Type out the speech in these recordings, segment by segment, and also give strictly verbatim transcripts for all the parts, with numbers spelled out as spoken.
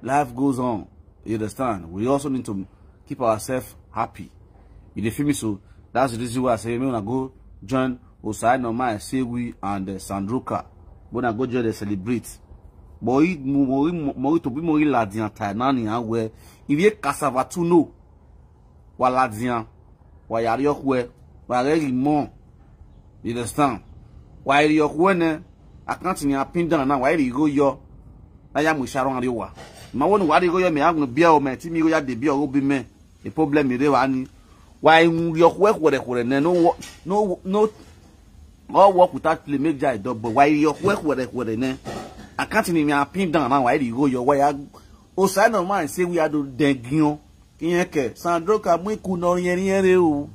Life goes on. You understand? We also need to keep ourselves happy. You dey feel me? So that's the reason why I say, "Make una go join Osai Norma Esewi and uh, Sandroka. Make una go join the celebrate." Mori, mori, mori to be mori ladian tainani and where if you cassava to know, wa ladian, wa yari okwe, wa regi mo. You understand? Wa yari okwe ne, account ni a pin down na wa yari go yo. Na ya mu sharon ari wa. Ma wonu wa yari go yo me agun bia o me ti mi go ya de bia o bi me. The problem is there wa ni. Wa yari okwe kore kore ne no wo- no wo- no all work without play make jai double. Wa yari okwe kore kore ne. Account ni mi a pin down na wa yari go yo wa ya. Osai Norma Esewi ado dengion. Ìyẹn kẹ̀, Sandroka mú ikú náà yẹn rí ẹrẹ o.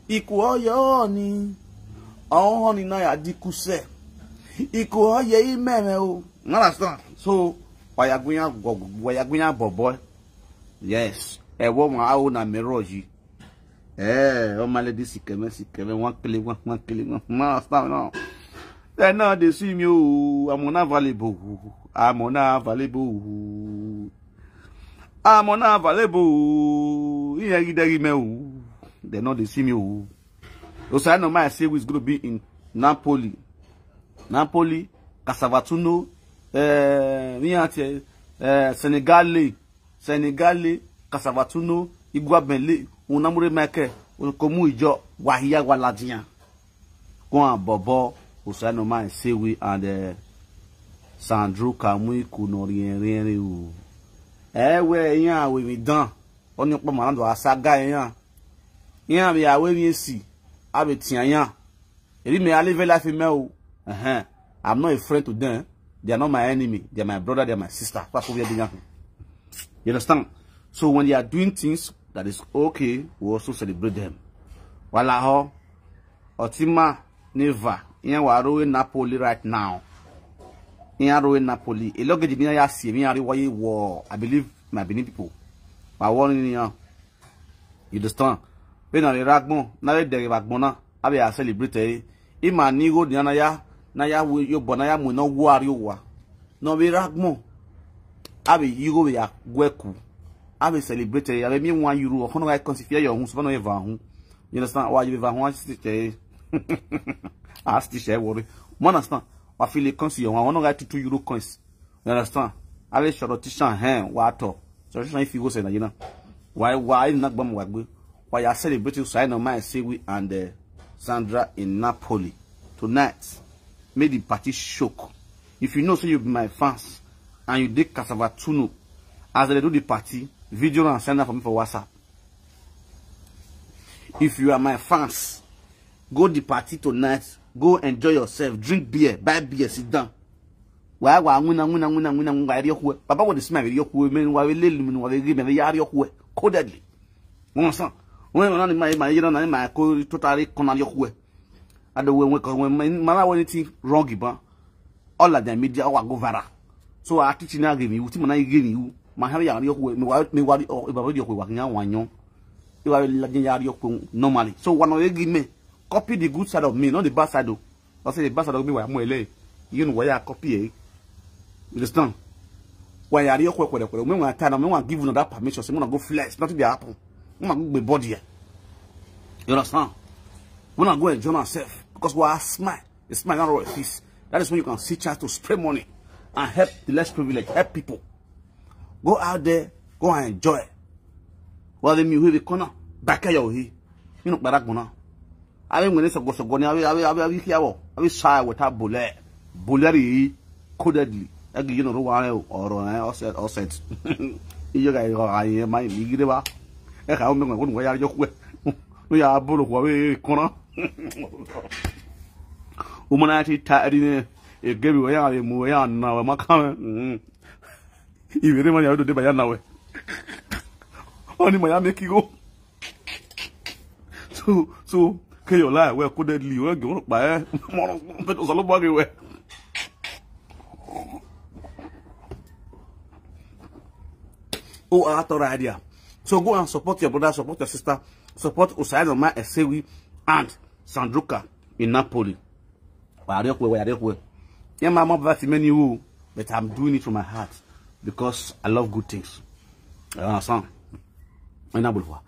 Ikú ọyọ ni ọhún hàn ní náà yà dínkù sẹ. Ikú ọyẹ yìí mẹrẹ o. You understand? So, wàyàgbìyàn bọ̀bọ̀. Yes. Ẹ wọ́n mọ̀ àwọn náà mẹ́rọ̀ yìí. Ẹ ọmọ alẹ́ dé sìkẹ́mẹ́ sìkẹ́mẹ́ wọ́n kele wọ́n wọ́n kele wọ́n. You understand now? Ẹ náà dé sí mi o. I'm unavailable. I'm unavailable. I'm unavailable. Ìyẹn rí dẹ́rí mẹ́ o. They no dey see me o. Osai Norma Esewi is going to be in Napoli. Napoli, Cassava Tuno, eh, me at eh, Senegale, Senegale, Cassava Tuno, Igua Benle, Unamure Meke, Okomu Ijo, Wahia Waladian. Go and bobo, Osai Norma Esewi and uh, Sandro Kamuiku no rien rien o. Eh we yan we mi dan. Oni pa ma do asaga yan. Yan bi awe mi si. Abi ti yan. Ebi me a live life me o. Uh-huh. I'm not a friend to them. They are not my enemy. They are my brother. They are my sister. That's what we are doing. You understand? So when they are doing things that is okay, we also celebrate them. Wala ho. Otima never. Iyan wa rowe Napoli right now. Iyan rowe Napoli. A luggage ni ya si mi ari waye wo. I believe my Benin people. I warn you. You understand? When I ragbon, na we dere ragbon na. Abi a celebrate. Ima ni go di na ya, na ya we yo bo na ya mo no wo ari wa. No we ragbon. Abi you go we ya gweku. Abi celebrate. Abi mi one euro. Kono ga consider your hun so no eva hun. You understand? Why you eva hun? Asti che. Asti che worry. Mo understand? Wa feel consider your one. One ga two euro coins. You understand? Abi short teacher hen wa to. So teacher if you go say na you know. Why why not bam wa gbe? Why you celebrating Osai Norma Esewi and uh, Sandra in Napoli tonight? Make the party shock. If you know say you be my fans and you dey cassava tunu, as they do the party, video and send am for me for WhatsApp. If you are my fans, go the party tonight. Go enjoy yourself. Drink beer, buy beer, sit down. Wa wa nguna nguna nguna nguna nguna ri okwe. Baba wo de sima ri okwe me wa le lu mi wa ri me ya ri okwe. Codedly. Won san. Won na ni ma ma yira na ni ma ko totally kon na ri okwe. Ado we we ko we ma na we anything wrong iban. All of the media wa go viral. So I teach na give you, ti mo na give you. Ma ha ya ri okwe. Me wa me wa ri o baba ri okwe wa nyan wa nyon. E wa la ya ri okwe normally. So wa no give me. Copy the good side of me, not the bad side o. I say the bad side of me wa mo ele. You know why I copy eh. You understand? Why are you kwe kwe kwe? Me wa time, me wa give you that permission. Say me na go flex, nothing dey happen. Me na go be body eh. You understand? Me na go enjoy myself because we are smart. It's smart not always this. That is when you can see chance to spray money and help the less privileged, help people. Go out there, go and enjoy. Well, the me who be corner back at your he. You know, but I gonna. I mean, when it's a go so go now, I will, I will, I will hear what I will shy with a bullet, bullet codedly. I give you no one or on offset, offset. You guys are I am my leader. I can't remember what way I joke with. We are bullet where we corner. Woman, I take tired in it. It gave you a more now. My comment. Ìwé ní mọ̀nyá ló dé báyà náà wẹ̀. Wọ́n ní mọ̀nyá mi kí o. So so kéèyàn láì wẹ̀ kó dé li wẹ̀ gé wọ́n pa ẹ́. Mọ̀rọ̀ pẹ̀lú sọlọ́bọ̀ gé wẹ̀. Oh, I thought idea. So go and support your brother, support your sister, support Osai Norma Esewi and Sandruka in Napoli. Wàyàrí ọ̀pọ̀ ẹ̀, wàyàrí ọ̀pọ̀ ẹ̀. Yẹn máa mọ́ bá ti mẹ́ni wò, but I'm doing it from my heart. because I love good things. You understand? And I believe what?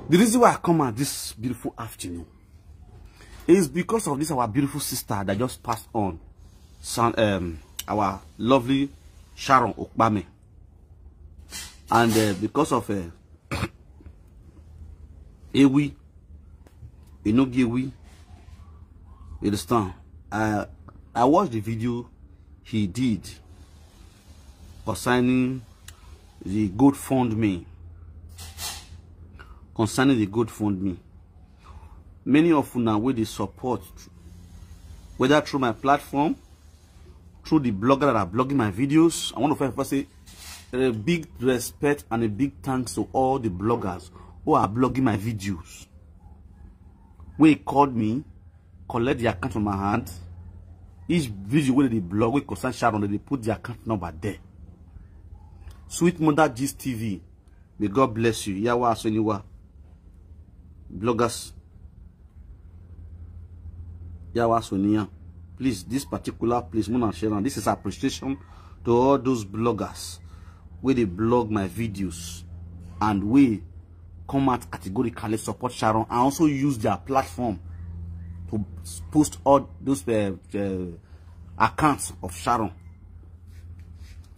The reason why I come out this beautiful afternoon is because of this our beautiful sister that just passed on, son, um, our lovely Sharon Okpame. And uh, because of uh, Ewi, Enogi Ewi, you understand? I, I watched the video he did concerning the GoFundMe. Concerning the GoFundMe. Many of una wey dey support, whether through my platform, through the blogger that are blogging my videos. I want to first of all say a big respect and a big thanks to all the bloggers who are blogging my videos. Wey called me, collect the account from my hand. Each video wey dey blog, wey concern Sharon, they put the account number there. Sweet Mother Gist T V, may God bless you. Yawa Asoniwa. Bloggers. Yawa Soniya. Please, this particular place, Mona Sharon, this is appreciation to all those bloggers where they blog my videos and we come out categorically support Sharon and also use their platform to post all those uh, uh, accounts of Sharon.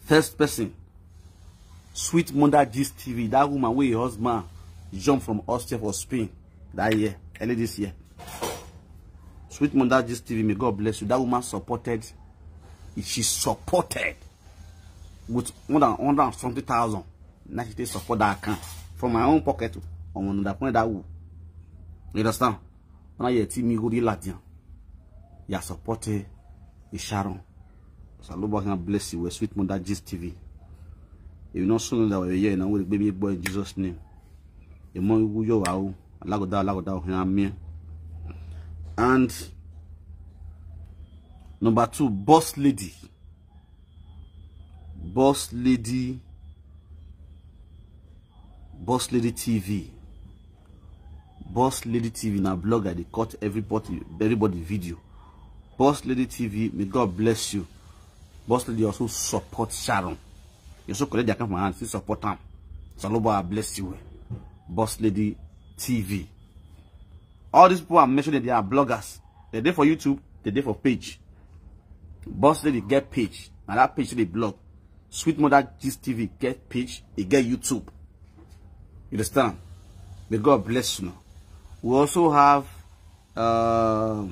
First person, Sweet Mother Gist T V, that woman wey her husband jump from hostel for Spain that year, early this year. Sweet Mother Gist T V, may God bless you. That woman supported, she supported with more than hundred and something thousand. Now she take support that account from my own pocket. On another point that who, you understand? When I hear me go the Latian, you are supporting the Sharon. Saloba can bless you with Sweet Mother Gist T V. If you not soon that way, yeah, now will be boy in Jesus' name. The more you go, you are alagoda alagoda amen. And number two, Boss Lady. Boss Lady. Boss Lady T V. Boss Lady T V na blogger, they cut everybody, everybody video. Boss Lady T V, may God bless you. Boss Lady also support Sharon. You also collect the account from her hand, still support them. Saloba bless you. Boss Lady T V. All these people I'm mentioning, they are bloggers. They dey for YouTube, they dey for page. Boss Lady get page. Now that page they blog. Sweet Mother Gist T V get page, they get YouTube. You understand? May God bless you now. We also have uh,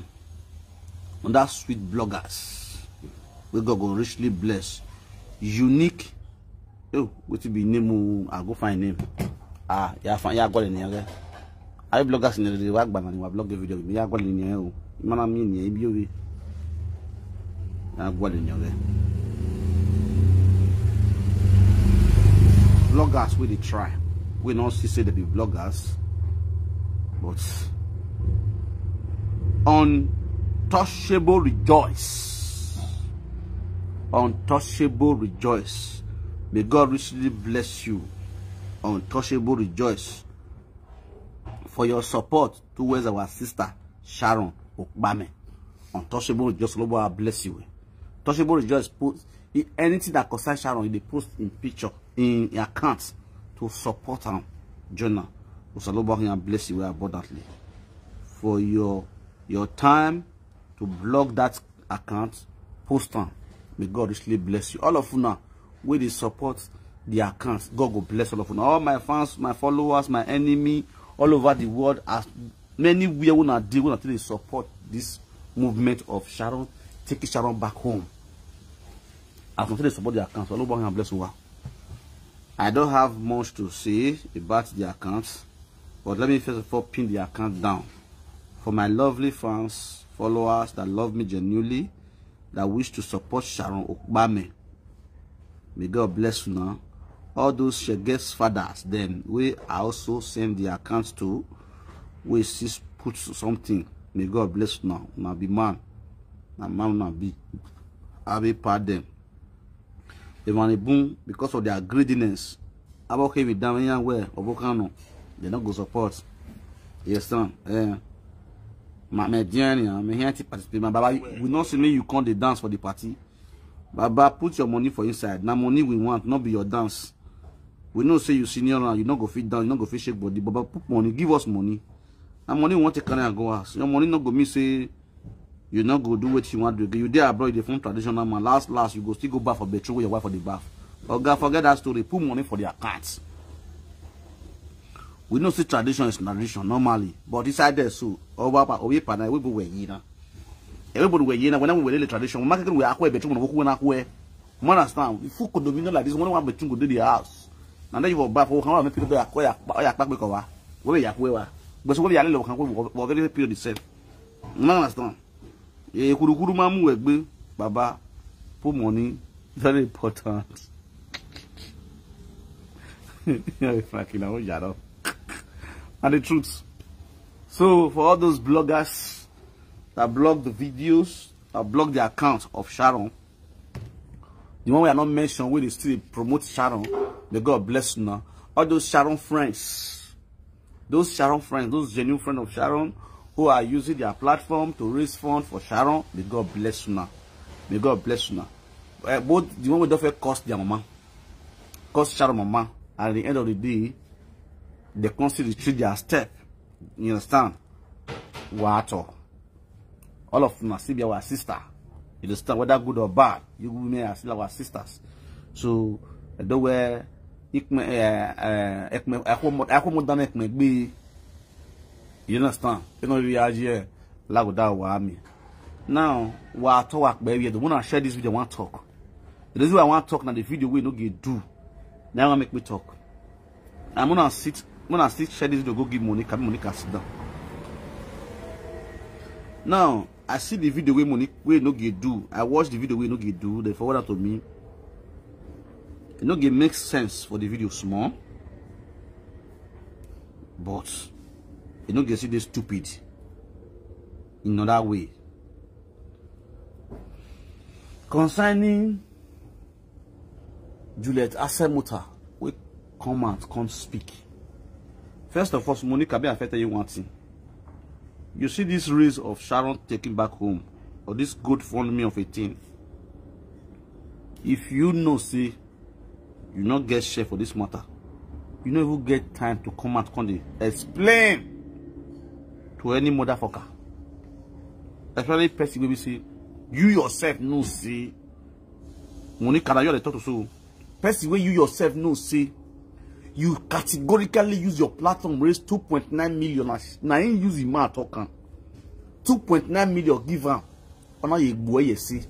under sweet bloggers. We God go richly bless. Unique. Oh, what to be name? I go find name. Ah, yeah, find yeah, go in here. I bloggers in the work bang and blog the video. Yeah, go in here. Mana mi ni ebi obi. Agwa de nyoge. Bloggers wey dey try. We no see say they be bloggers, but untouchable rejoice. Untouchable rejoice. May God richly bless you. Untouchable rejoice for your support towards our sister Sharon Okpame. Untouchable Rejoice, Lord bless you. Touchable Rejoice post anything that concerns Sharon, they post in picture, in account to support her journal. Osalobo can bless you abundantly for your your time to blog that account, post on. May God richly bless you. All of you now, where they support the accounts, God will bless all of you. All my fans, my followers, my enemy, all over the world, as many where una dey, una take dey support this movement of Sharon, taking Sharon back home. As una take dey support the accounts, all over and bless you. I don't have much to say about the accounts, but let me first of all pin the account down. For my lovely fans, followers that love me genuinely, that wish to support Sharon Okpame, may God bless you now. All those Sheges fathers, then we I also send the accounts to. We sis put something. May God bless you now. Now be man. Now man now be. I be pardon. They want a boom because of their greediness. About heavy down here where Obokano, they don't go support. Yes, son. Eh. My my dear, my here to participate. My baba, we not see me. You come the dance for the party. Baba, put your money for inside. Na money we want, not be your dance. We know say you senior now, you no go fit down, you no go fit shake body. Baba, put money, give us money. Na money we want to carry and go house. Your money no go mean say you no go do what you want to do. You dey abroad, you dey form traditional man. Last, last, you go still go bath for bedroom with your wife for the bath. Oga, forget that story. Put money for the account. We know say tradition is tradition normally, but inside there so, over pa, over pa na, we go where you know. Everybody where you know. When we were the tradition, we make it we akwe bedroom, we go na kwe. You understand? If you could domino like this, one one bedroom go do the house. And then you go back, we can make people be akwe, ya, ya, back, because wa. We be akwe wa. But so we are little can go, we very period the same. You understand? Eh, kuru kuru mamu egbe, Baba, put money, very important. Frankie, now, you know. And the truth. So, for all those bloggers that blog the videos, that blog the account of Sharon, the one we are not mentioned, we dey still promote Sharon. May God bless you now. All those Sharon friends, those Sharon friends, those genuine friends of Sharon who are using their platform to raise funds for Sharon, may God bless you now. May God bless you now. Eh, both the one wey don first curse their mama, curse Sharon mama, and at the end of the day, they come still retreat their step. You understand? Wato. All of una still be our sister. You understand? Whether good or bad, you women are still our sisters. So, the way Ikme, eh, eh, Ekme, Ekwomo, Ekwomo done Ekme be. You understand? You know, we are here. Lagoda Wami. Now, wa talk back, baby. The one I share this video, I want talk. The reason why I want talk now, the video we no get do. Now I make me talk. I'm gonna sit, I'm gonna sit, share this video, go give Monica, Monica sit down. Now, I see the video where Monique, we no get do. I watch the video we no get do. They forward that to me. It no get make sense for the video small, but it no get see they stupid in another way. Concerning Juliet Asemuta, we come out, come speak. First of all, Monica, be affected you one thing. You see this race of Sharon taking back home, or this GoFundMe of a thing. If you know, see, you not get share for this matter, you no even get time to come out, come dey explain to any motherfucker. Especially person wey be say, you yourself know say, Monica, na you dey talk to so. Person wey you yourself know say, you categorically use your platform, raise two point nine million, na, na him use him mouth talk am. Two point nine million give am. Ona ye gbo ye see.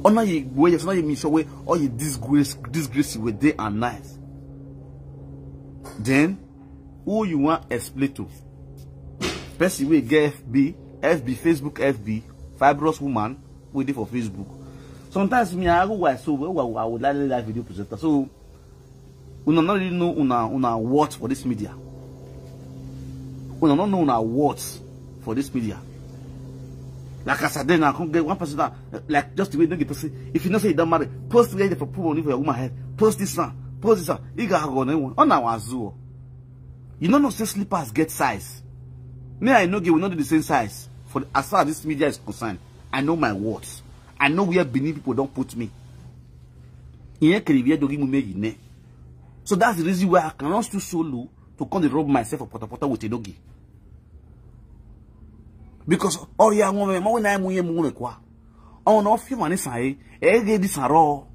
Ona ye gbo ye, ona ye mi show we, all ye disgrace, disgrace with day and night. Then, who you want explain to? Person wey get F B, F B, Facebook F B, fibrous woman, wey dey for Facebook. Sometimes me, I go why so, well, I would like live video presenter. So, una no really know una, una worth for this media. Una no know una worth for this media. Like I said, then I come get one person that, like, just the way they get to say, if you know say you don't marry, post where you for put money for your woman head, post this one, post this one. You got go on one. On our zoo. You don't know say slippers get size. Me, I know we not do the same size. For the, as far as this media is concerned, I know my worth. I know where Benin people don't put me. Ihe kere where dogi mu me yine. So that's the reason why I cannot stoop so low to come and rub myself for potopoto with Enogi. Because oh yeah, mo me mo na mo ye mo me kwa. Oh no, few money say e get this aro.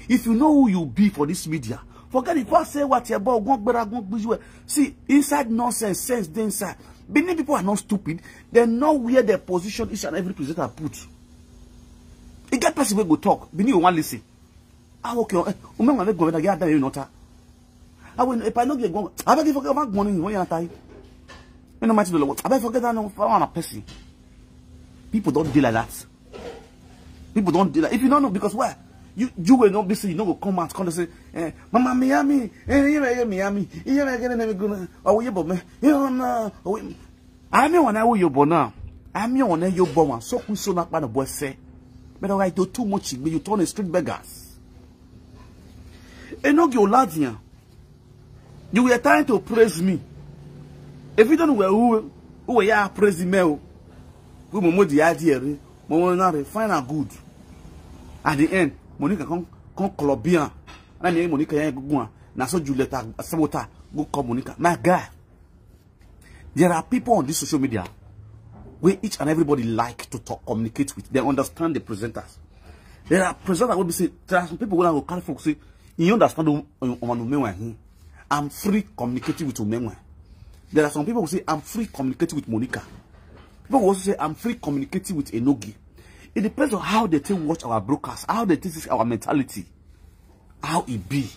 If you know who you be for this media, forget the fact say what you about, go gbera, go gbiju. See, inside nonsense, sense dey inside. Benin people are not stupid. They know where their position is and every presenter put. E get person wey go talk, Benin, you wan listen. Ah, okay, eh, ume ngame governor ya da you nota. I will, if I no get go, I beg you forget about money when you are tired. You know, my children, I beg forget that no for one person. People don't deal like that. People don't deal like, if you don't know, because why? You, you will not be say, you know, go come out, come and say, eh, Mama Miami, eh, you may Miami, you may get an go, oh, you but me, you know, oh, we, I'm on a yo bona. I'm on a yo bona. So we so not man of boy say. But I do too much, you turn a street beggars. Enogi Oladiyan, you were trying to praise me. If you don't know who, who were you praising me, we mo mo di adie re. Ona refine am good. At the end, Monica come come Colombia. Na me Monica yan gugu. Na so Julieta Sabota go call Monica. My guy, there are people on this social media where each and everybody like to talk, communicate with. They understand the presenters. There are presenters will be say there are some people who go carry folks say you understand. Um, um, um, um, I'm free communicating with Umenwa. There are some people who say I'm free communicating with Monica. People will also say I'm free communicating with Enogi. It depends on how they take watch our broadcast, how they take see our mentality, how it be,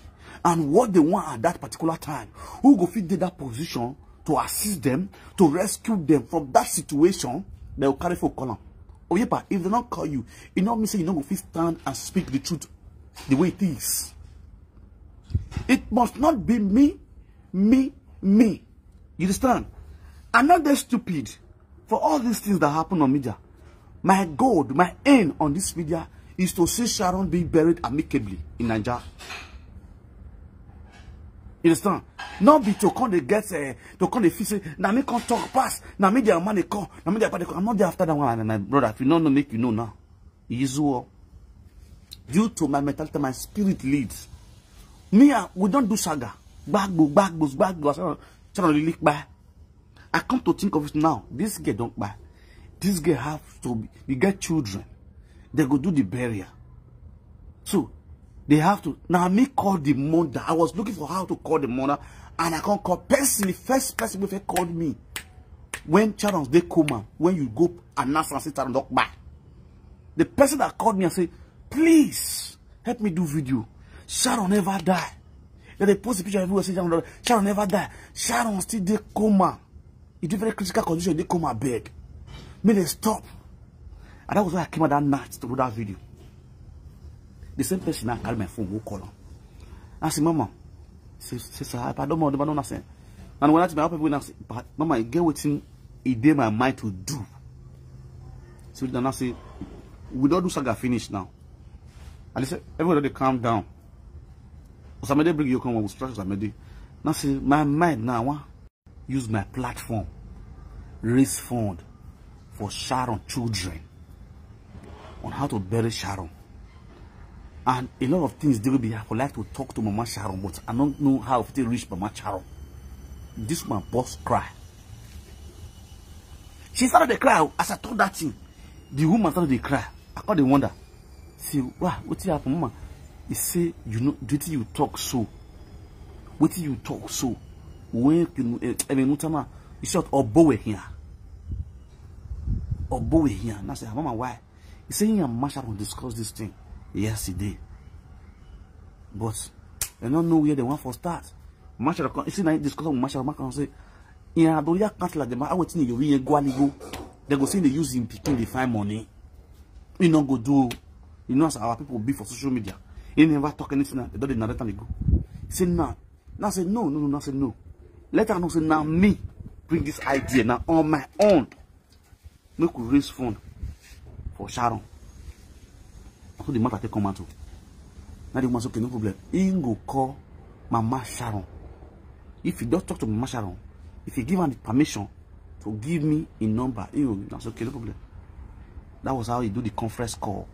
and what they want at that particular time. Who go fit dey that position to assist them, to rescue them from that situation? They will carry for call am. Oyepa, if they not call you, it not mean say you no go fit stand and speak the truth the way it is. It must not be me, me, me. You understand? I'm not that stupid for all these things that happen on media. My goal, my aim on this media is to see Sharon being buried amicably in Nigeria. You understand? Not be to come dey get, eh, to come dey feel say na me come talk pass, na me their man dey call, na me their papa dey call. I'm not there after that one, my brother. If you no know, make you know now. Izuo. Due to my mentality, my spirit leads. Me, ah, we don't do saga. Gbagbo, gbagbo, gbagbo. I say, "Channel really kpai." I come to think of it now. This girl don't buy. This girl have to be, we get children. They go do the burial. So they have to. Now me call the mother. I was looking for how to call the mother, and I can't call personally. First person who first called me when Charles they come out, when you go announce and say Charles don't buy. The person that called me and say, "Please help me do video. Sharon never die." Then they post the picture everywhere, say Sharon, Sharon never die. Sharon still dey coma. He dey very critical condition, dey coma, beg. Make they stop. And that was why I came out that night to do that video. The same person now carry my phone, go call am. I say, "Mama," say, say, "Sir, I don't know, I don't know nothing." And when I tell my people now say, "But Mama, you get wetin e dey my mind to do." So then I say, "We don't do saga finish now." And they say, "Everybody dey calm down. Osamede bring you come, we stress Osamede." Now say, my mind now, I want use my platform, raise fund for Sharon children on how to bury Sharon. And a lot of things they will be, I would like to talk to Mama Sharon, but I don't know how to reach Mama Sharon. This my boss cry. She started to cry as I told that thing. The woman started to cry. I called the wonder. Say, "Wah, wetin happen, Mama?" He say, "You know, wetin you talk so? Wetin you talk so?" When you, eh, eh, Mutama, he said, "Obowe here. Obowe here." And I said, "Mama, why?" He said, "He and Marshall will discuss this thing yesterday." But I don't know where they want for start. Marshall come, you see, now he discuss with Marshall, Marshall say, "Yeah, do you can't like them? I wait till you go and go." They go say they use him picking the find money. He no go do. You know, as our people be for social media. He never talk anything. They don't narrate and they go. He say, "No." Now say, "No, no, no." Now say, "No." Let her know say, "Now me bring this idea now on my own. Make we raise fund for Sharon." That's what the matter take come out to. Now the woman say, "Okay, no problem." He go call Mama Sharon. If you don't talk to Mama Sharon, if you give her the permission to give me a number, he go, that's okay, no problem. That was how he do the conference call.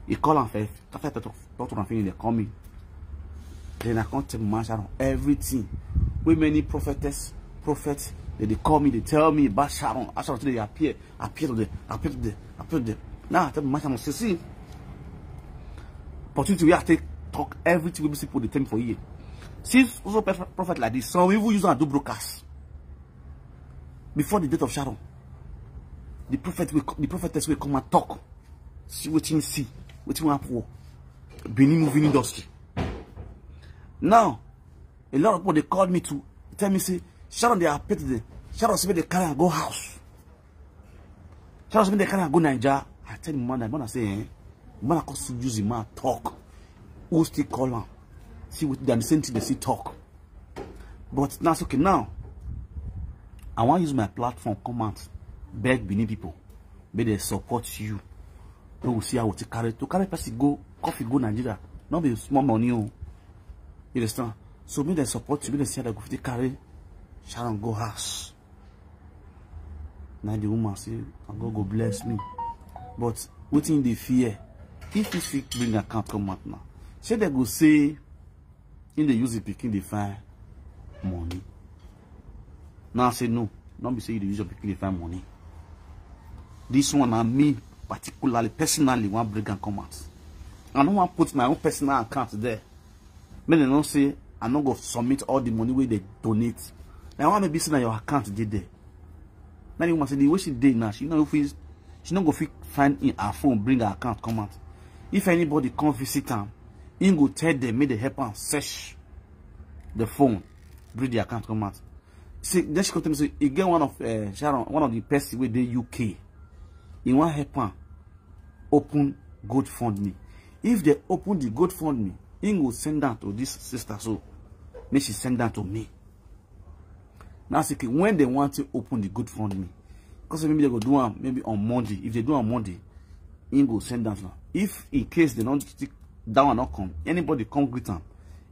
He call am first. After talk, talk to am finish, they call me. Then I come tell Mama Sharon everything. Wey many prophetess, prophet, they, they call me, they tell me about Sharon. As Sharon today, they appear, appear to them, appear to them, appear to them. Now I tell Mama Sharon, say, "See, opportunity we have to talk everything we people they tell me for here." Since also prophet, prophet like this, some even use and do broadcast before the death of Sharon. The prophet will, the prophetess will come and talk. See wetin see, wetin wan happen for Benin moving industry. Now, a lot of people they called me to tell me say, "Sharon, they are petty. Sharon, say they carry and go house. Sharon, say they carry and go Nigeria." I tell the man, that man I say, eh? Man I come still use the man talk. Who still call am? See what the same thing they still talk. But now it's okay now. I want use my platform, come out, beg Benin people, may they support you. We will see how to carry, to carry person go, coffee go Nigeria. Not be small money, oh. You understand? So may they support you, may they see how they go fit carry Sharon go house. Now the woman say, "And God go bless me." But wetin dey fear, if you fit bring account come out now, say they go say in dey use the pikin dey find money. Now I say no, no be say you dey use your pikin dey find money. This one na me particularly, personally, wan bring am come out. I no wan put my own personal account there. Make dem know say I no go submit all the money wey dey donate. Na why maybe say na your account dey there. Na the woman say the way she dey now, she no fit, she no go fit find in her phone, bring her account come out. If anybody come visit am, he go tell them make they help am search the phone, bring the account come out. See, then she come tell me say e get one of uh, Sharon, one of the person wey dey U K. He wan help am open GoFundMe. If they open the GoFundMe, he go send am to this sister, so make she send am to me. Now, see, when they want to open the GoFundMe, because maybe they go do am maybe on Monday. If they do on Monday, he go send am now. If in case they don't stick that one not come, anybody come greet am,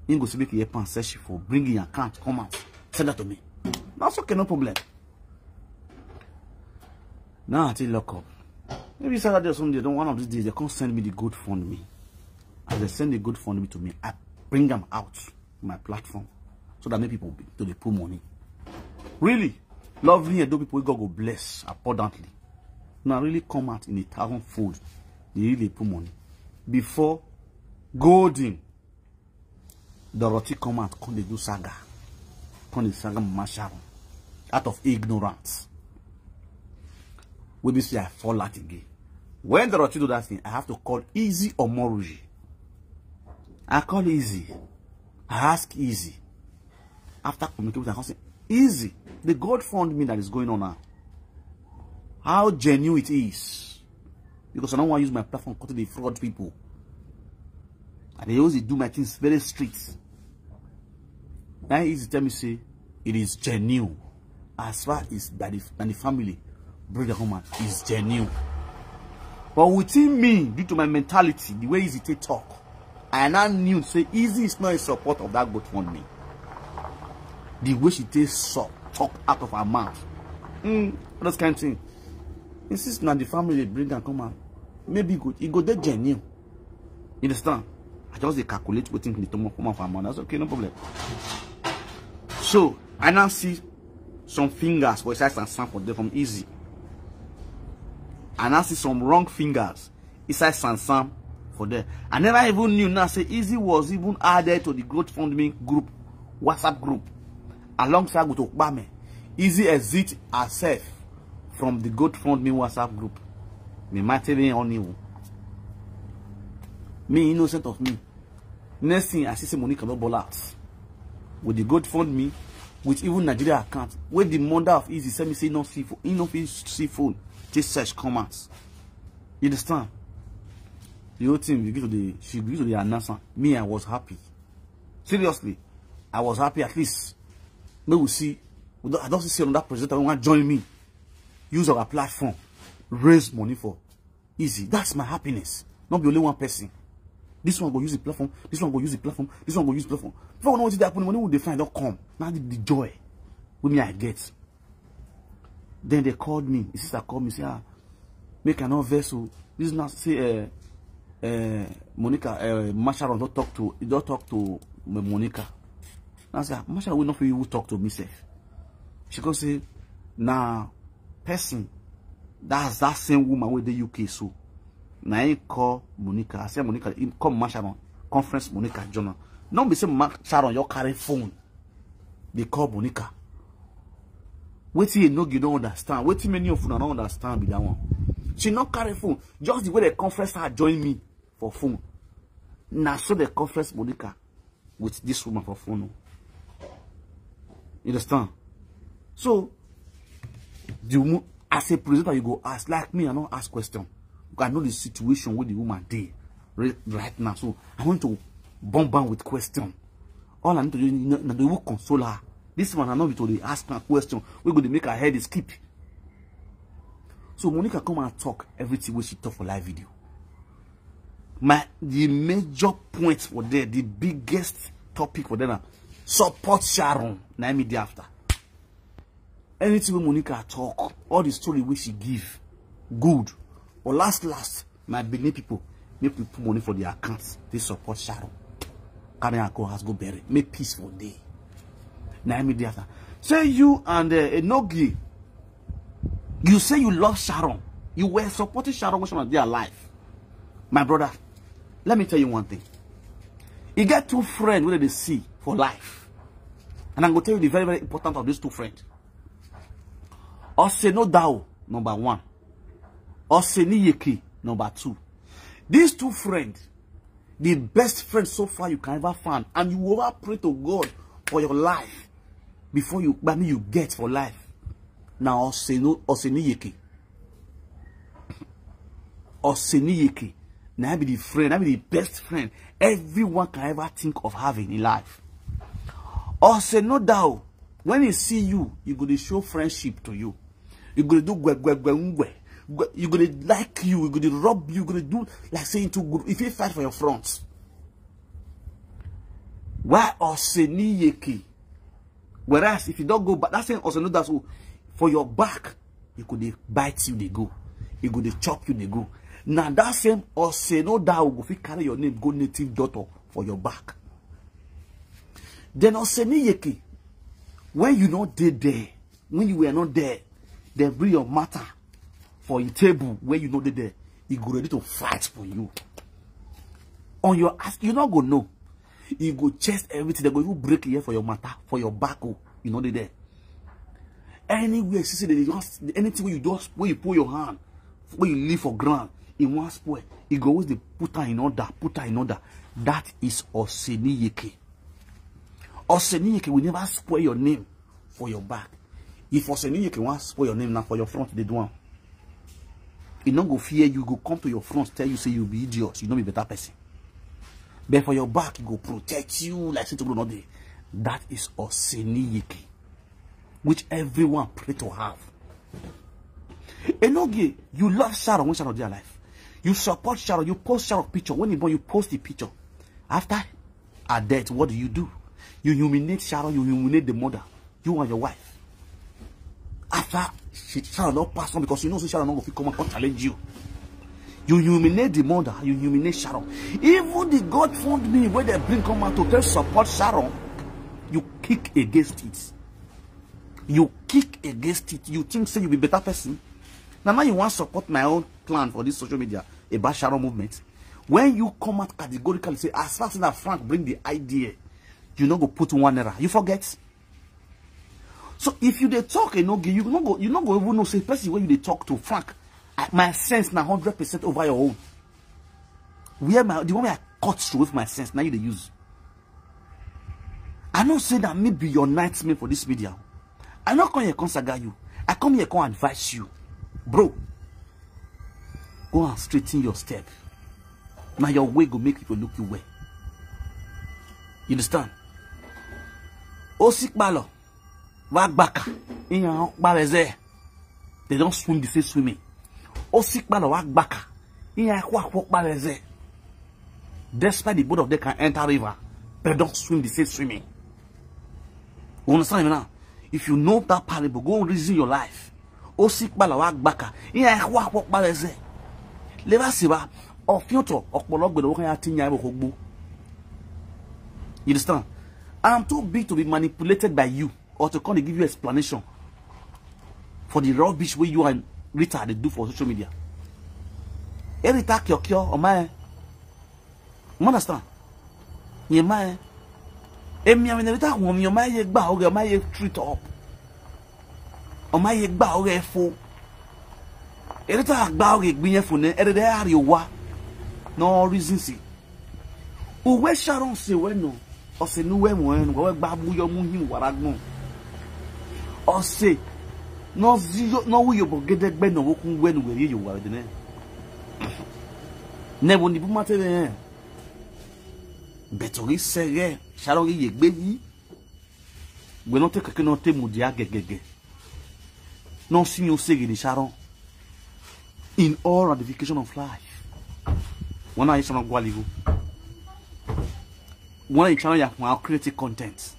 he go say make he help am search for bring him account come out, send that to me. That's okay, no problem. Now I take lock up. Maybe Saturday or Sunday, then one of these days they come send me the GoFundMe. As they send the GoFundMe to me, I bring them out my platform so that many people be- to dey put money. Really, lovely and do people wey God go bless abundantly. Now really come out in a thousand fold. They really put money. Before Golden Dorothy come out, come dey do saga, come dey saga Mama Sharon out of ignorance. Wey be say I fall out again. When Dorothy do that thing, I have to call Easy Omoruji. I call Easy. I ask Easy. After communicating, I come say, Easy, the GoFundMe that is going on now, how genuine it is. Because I don't want to use my platform to dey fraud people. And they always do my things very strict. Now Easy tell me say it is genuine. As far as by the, by the family, brother woman is genuine. But within me, due to my mentality, the way Easy take talk, I now knew say Easy is not in support of that GoFundMe. The way she take so talk out of her mouth, mm, all those kind of thing. Insist na the family dey bring am come out. Maybe e go, e go dey genuine. You understand? I just dey calculate wetin dey come up, come up for my mind. That's okay, no problem. So I now see some fingers for inside Sansan for there from Easy. I now see some wrong fingers inside Sansan for there. I never even knew now say Easy was even added to the GoFundMe group, WhatsApp group, alongside with Okpame. Easy exit herself from the GoFundMe WhatsApp group. Me might tell you on you. Me innocent of me. Next thing I see say Monica no ball out with the GoFundMe, with even Nigeria account. Where the mother of Easy send me say no see phone, he no fit see phone. Just search come out. You understand? The whole thing begin to the she begin to the announce am. Me, I was happy. Seriously, I was happy at least. May we see. We don, I don see another presenter wey wan join me. Use our platform, raise money for Easy. That's my happiness. Not be only one person. This one go use the platform. This one go use the platform. This one go use the platform. Before we know wetin dey happen, money wey dey find don come. Now the, the joy wey me I get. Then they called me. The sister called me say, ah, make I no vex o. This now say, uh, uh, Monica, uh, Masharon don talk to, he don talk to Mo- Monica. Now I say, ah, Masharon will not even talk to me sef. She come say, na person, that's that same woman wey dey U K so. Na him call Monica. I say Monica, him call Masharon, conference Monica journal. No be say Masharon you carry phone. They call Monica. Wetin you no you don't understand. Wetin many of you don't understand be that one. She not carry phone. Just the way the conference her join me for phone. Na so the conference Monica with this woman for phone. You understand? So the woman, as a presenter, you go ask like me. I don't ask question. I know the situation where the woman dey right, right now. So I want to bomb am with question. All I need to do na to even console her. This one I no be to dey ask her question. We go dey make her head dey skip. So Monica come and talk everything wey she talk for live video. My the major point for there, the biggest topic for there na support Sharon. Na me dey after. Anything wey Monica talk, all the story wey she give, good. But last last, my Benin people, make we put money for their accounts. They support Sharon. Carry her go house, go bury. Make peace for day. Now me dey after. Say you and uh, Enogie, you say you love Sharon. You were supporting Sharon when Sharon dey alive. My brother, let me tell you one thing. You get two friends wey dey see for life. And I'm going to tell you the very, very important of these two friends. Osenodao, number one. Oseniyeke, number two. These two friends, the best friend so far you can ever find, and you ever pray to God for your life before you, gbami you get for life. Now, Oseno, Oseniyeke. Oseniyeke. Now be the friend, now be the best friend everyone can ever think of having in life. Osenodao, when he see you, he go dey show friendship to you. He go dey do gwe, gwe, gwe, ngwe. Gwe, he go dey like you, he go dey rub you, he go dey do like say he too good. If he fight for your front. Why Oseniyeke? Whereas if you don't go back, that same Osenodao, so for your back, he go dey bite you, dey go. He go dey chop you, dey go. Now that same Osenodao go fit carry your name, go native daughter for your back. Then Oseniyeke, when you not dey there, when you were not there, they bring your matter for a table where you know they there. He go ready to fight for you. On your ass, you not go know. You go chest everything. They go even break here for your matter, for your back. Oh, you know they there. Anywhere, see, see, they just, anything where you just, where you put your hand, where you leave for ground, in one spoil, he go always dey put her in order, put her in order. That is Oseniyeke. Oseniyeke will never spoil your name for your back. If Oseniyeke wan spoil your name, now for your front they do am. He no go fear you, go come to your front, tell you say you be idiot, you no be better person. But for your back, he go protect you like say tomorrow no dey. That is Oseniyeke, which everyone pray to have. Enogie, you love Sharon when Sharon dey alive. You support Sharon, you post Sharon picture. When he born, you post the picture. After her death, what do you do? You humiliate Sharon, you humiliate the mother, you and your wife. After she, Sharon not pass on, because you know say Sharon not go fit come and come challenge you. You humiliate the mother, you humiliate Sharon. Even the GoFundMe where they bring come out to tell support Sharon, you kick against it. You kick against it. You think say you be better person. Now, now you want support my own plan for this social media about Sharon movement. When you come out categorically say, as far as that Frank bring the idea, you no go put one error. You forget. So if you dey talk, you no go, you no go, you no go even know say person wey you dey talk to, Frank. I, my sense na hundred percent over your own. Where my, the one wey I cut through with my sense, now you dey use. I know say that me be your nightmare for this media. I no come here come saga you. I come here come advise you. Bro, go and straighten your step. Now your way go make people look you well. You understand? Osikpalo, wa gbaka, iyan kpa reze. They don't swim the same swimming. Osikpalo, wa gbaka, iyan kwa kwa kpa reze. Despite the both of them can enter river, they don't swim the same swimming. You understand me now? If you know that parable, go reason your life. Osikpalo, wa gbaka, iyan kwa kwa kpa reze. Leva siba, ofioto, okpolo gbedo kan ya tinya bo kogbo. You understand? I'm too big to be manipulated by you or to come and give you explanation for the rubbish wey you and Rita dey do for social media. E Rita kiokio, o ma e. You understand? Ye ma e. Emi ame Rita ko mi, o ma ye gba oge, o ma ye treat up. O ma ye gba oge fo. E Rita gba oge gbin ye fo ne, e de ari wa. No reason si. Uwe Sharon se we no. Ose nu we mo en, we gba mu yo mu hin wara gbon. Ose no zi yo, no wu yo bo gede gbe no wo kun we nu we ri yo wa de ne. Ne bo ni bu ma te be. Beto ri se re, Sharon ri ye gbe yi. We no te keke no te mu dia gegege. No si yo se gidi Sharon. In all ramification of life. When I Sharon gwaligo. When I Sharon ya, I create a content.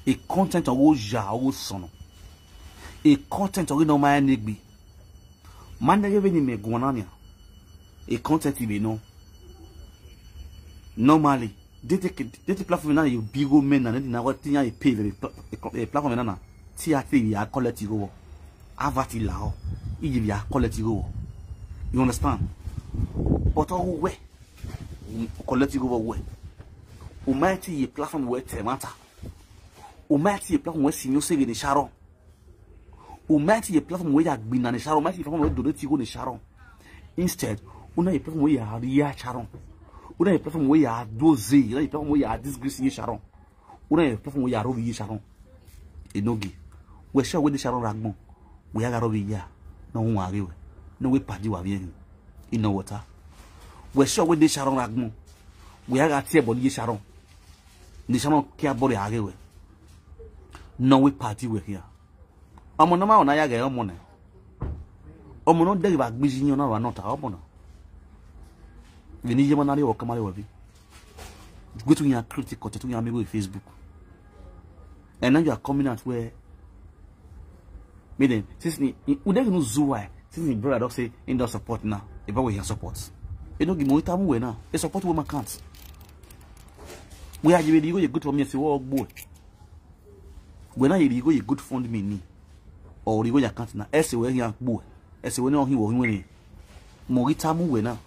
A content of wo ja, wo sono. A content of no my negbi. Mande ge veni me guanania. E content ibe no. Normally, they take, they take platform na you big old men and then na what thing you pay very pla-, a platform na na. Ti a ti ya collect you go. Avati lao. Iji ya collect you go. You understand? But oh we collect you go we. Umaiti ye platform we temata. Umaiti ye platform we sinyo sege ni Sharon. Umaiti ye platform we ya gbina ni Sharon. Umaiti ye platform we donate go ni Sharon. Instead, una ye platform we ya ya Sharon. Una ye platform we ya doze. Una ye platform we ya disgrace ye Sharon. Una ye platform we ya robi ye Sharon. Enogi. We sure we de Sharon ragbon. We ya robi ya. No one are we. No we padi wa bien. In no water. We sure we de Sharon ragbon. We ya tie body ye Sharon. Ni Sharon kia body are we. No we party we here. Omo no ma ona ya ge omo ne. Omo no de ba gbiji nyo na wa nota omo no. Vini ye manari o kamari wa bi. Gwe tu ya critic kote tu ya mi go Facebook. And now you are coming out where me then since ni ude no zuwa since ni brother don say he don support now. E ba we ya support. E no give mo itamu we now. E support we ma can't. We are you go you good for me say wo gbo. When I you go you good fund me ni. Or you go your account na. Ese we ya gbo. Ese we no hin wo hin we ni. Mo itamu we now.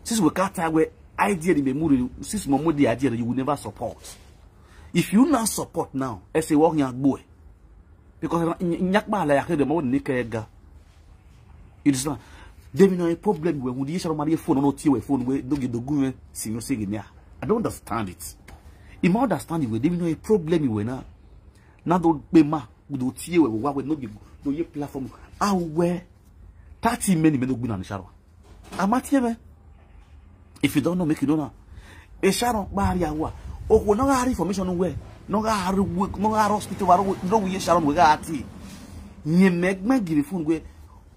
Since we can't tell we idea the memory, since mo mo the idea you will never support. If you now support now, ese wo ya gbo. Because nyakpa la ya ke de mo ni ke ga. You understand? They be no a problem we who the issue mari phone no tie we phone we do get do gun si no say me. I don't understand it. If I understand it we they be no a problem we now. Na do pe ma do tie we wa we no be do ye platform. Ah we thirty many me no gbina ni Sharon. Amatie me. If you don't know, make you know now. E Sharon bari awa. Oko no ga information we. No ga no ga hospital wa no we Sharon we ga ati. Nye megme give phone we.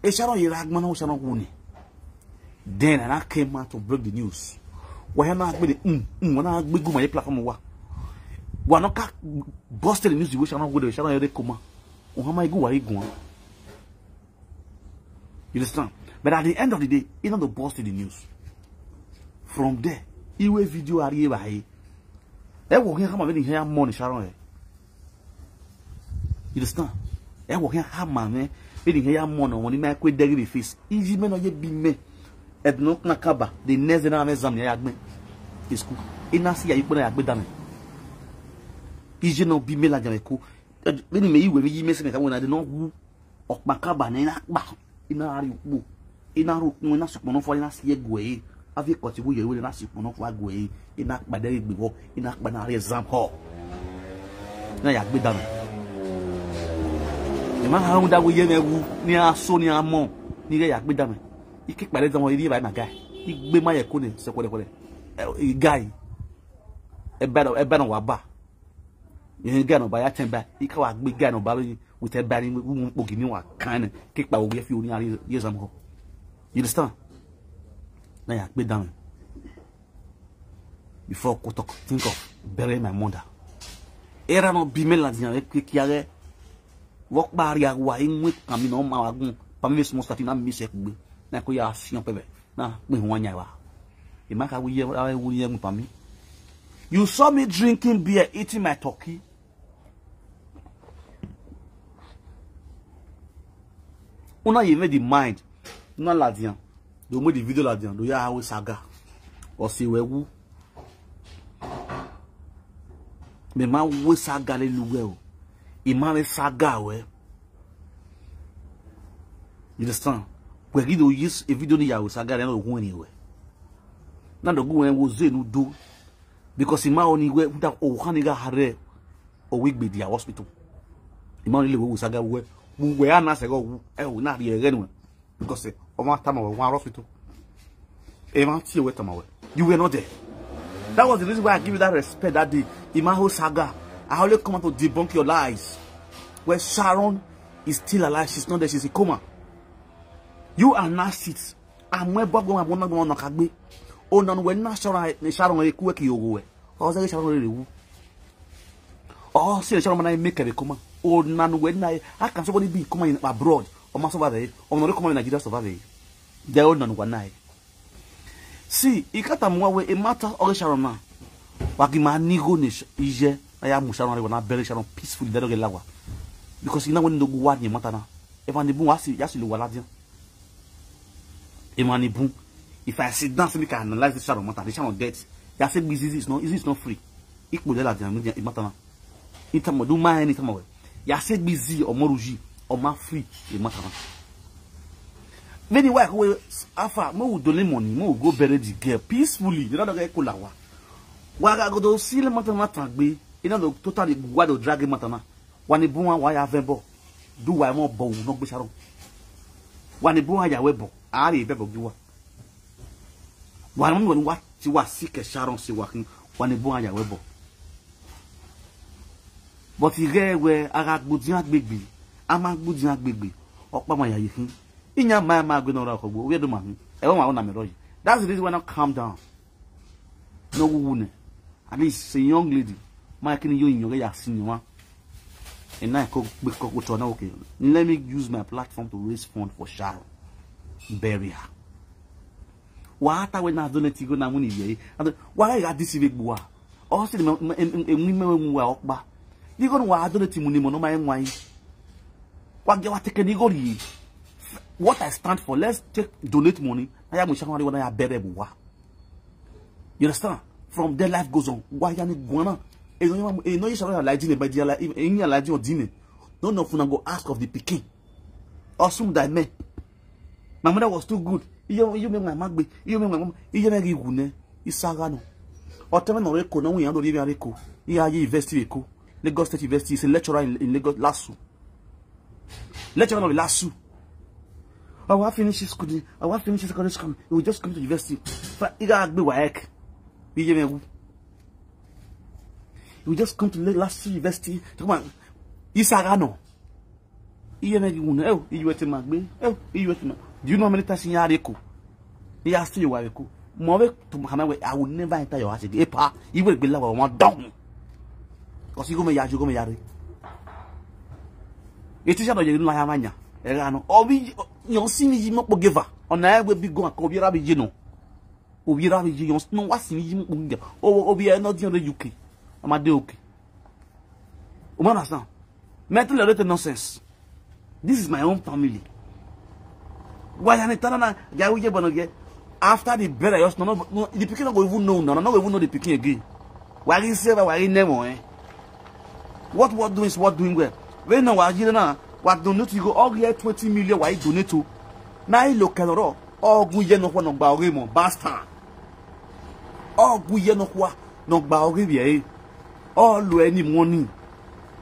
E Sharon ye ragma na Sharon we ni. Then I came out to break the news. Wa ya na gbe de mm mm wa na gbe gu ma ye platform wa. Wa no ka busted the news we Sharon we de Sharon ye de koma. O ha ma igu wa igu. You understand? But at the end of the day, you know the boss to the news. From there, iwe video are you by. E wo hin kama veni hin ya mo ni Sharon e. You understand? E wo hin kama me veni hin ya mo no woni me kwe degi be face. Iji me no ye bi me. E no na kaba the next day na me exam ya gbe. School. Ina si ya ipo na ya gbe da me. Iji no bi me la jame ko. Veni me iwe mi yi me se me ka wona de no wu. Okpakaba na ina kpa ina ari ukpo ina ru ukpo ina sukpo no fo ina sie gwe. Avi koti wu ye we na sukpo no fo agwe. Ina kpa de gbe wo ina kpa na ari exam hall. Na ya gbe dame. Ni ma ha da wu ye me wu ni aso ni amo ni ya gbe dame. Ike kpa de exam hall iri ba na ga. Igbe ma ye ko ni se kwere kwere. E guy. E ba no e ba no wa ba. Yẹn gẹ nọmba ya tẹn ba ika wa gbe gẹ nọmba lóye witẹ ba ni wu mu kpogi ni wa kan ni kíkpa wo yẹ fi orin ari yẹ zam kọ. You understand? Na ya gbe down before ko talk think of bury my mother. Era no bi me la diyan e pe ki are. Wo pa ari awa e mu kan mi no ma wa gun pa mi small stuff na mi se gbe na ko ya siyan pebe na pe won nya wa. E ma ka wi ye ara wu ye mu pa mi. You saw me drinking beer, eating my turkey. Una ye made the mind. Una ladian. Do made the video ladian. Do ya we saga. O se we wu. Me ma we saga le luwe o. E ma we saga we. You understand? We give you use a video ni ya we saga le no gun anywhere. Na do gun en wo ze nu do. Because ima oni we da o hani ga hare o we gbe dia hospital. Ima oni le we saga we we ana se go e o na ri ere nu. Because o ma tama we one hospital. E ma ti we tama we. You were not there. That was the reason why I give you that respect that day. Ima ho saga. I only come out to debunk your lies. Where Sharon is still alive, she's not there, she's in coma. You are now sit. Amwe bogbo ma bona gbo no kagbe. Ona we na Sharon ni Sharon e ku e ki ogo we. O se Sharon re wu. O se Sharon ma na make e coma. Ona we na how can somebody be in coma in abroad? Oma survive. Oma no come Nigeria survive. They all know what now. See, ikata mwa we e matter oge Sharon na. Wagi ma ni go ni sh-, ije na ya mu Sharon re na bury Sharon peacefully, they don't get lawa. Because you know when no go wa ni matter na. If any boom, I see, I see lo wala dia. If any boom, if I sit down, so we can analyze the Sharon matter, the Sharon death. Ya say busy is not, is not free. Ikpo de la dia, matter na. Itama do ma any tama we. Ya say busy or moruji or ma free e matter na. Many why we afa mo we donate money, mo we go bury the girl peacefully. You know the girl kulawa. Wa ga go do see le matter matter gbe. You know the totally wa do drag matter na. Wani bu wa ya vebo. Do wa mo bo no gbe Sharon. Wani bu wa ya we bo. Ari be bo giwa. Wani mo wa ti wa si ke Sharon si wa kin. Wani bu wa ya we bo. But ire we ara gbudin agbegbe, a ma gbudin agbegbe, opa ma ya yi hin. Inya ma ma gbe no ra ko gbo, we do ma hin. E wa ma na me ro yi. That's the reason why I calm down. No wu ne. At least a young lady. Ma kini yo yin ya sin wa. And I ko gbe ko to na okay. Let me use my platform to raise fund for Sharon. Bury her. Wa ta we na donate go na money ye. And wa ga this we gbo wa. O si me me me wa okpa. Ni go wa donate money mo no ma en wa yi. Wa ge wa take ni go ri. What I stand for, let's take donate money. I am Sharon wa na ya bere bu wa. You understand? From there life goes on. Wa ya ni gwana. E no e no Sharon like dine by the like in ya like on dine. No no funa go ask of the pikin. Osum die me. My mother was too good. Iyo iyo me my magbe. Iyo me my mama. Iyo me gi gune. Isaga no. Oteme no reko na wi ando ri reko. Iya yi university reko. Lagos State University is a lecturer in, in Lagos lasu. Lecturer of lasu. I will finish school. I will finish secondary school. He will just come to university. Fa iga agbe waek. Iye me wu. He will just come to lasu university. Come on. Isaga no. Iye na gi wuna, eh, iye wete magbe, eh, iye wete ma. Do you know how many times in Yareko? He asked you why ko. Mo we to Muhammad we, I will never enter your house again. Epa, iwe gbe lawa won down. Cause you go me ya, you go me yare. E ti sha do ye nu la ya manya. E ga no. Obi yo si ni yi mo po geva. Ona e we bi go ko bi ra bi je no. Obi ra bi je yo no wa si ni yi mo po geva. O obi e no di on the U K. Ama de okay. You understand? Mental related nonsense. This is my own family. Why are you telling that guy we bono ge? After the burial, no, no, no, the pikin no go even know now. No go even know the pikin again. Why you say why you never eh? What what doing is what doing well. When no why you na what do not you go all here twenty million why you donate to? Na ilo kenoro. Ogun ye no kwa no gba ore mo bastard. Ogun ye no kwa no gba ore bi e. All any money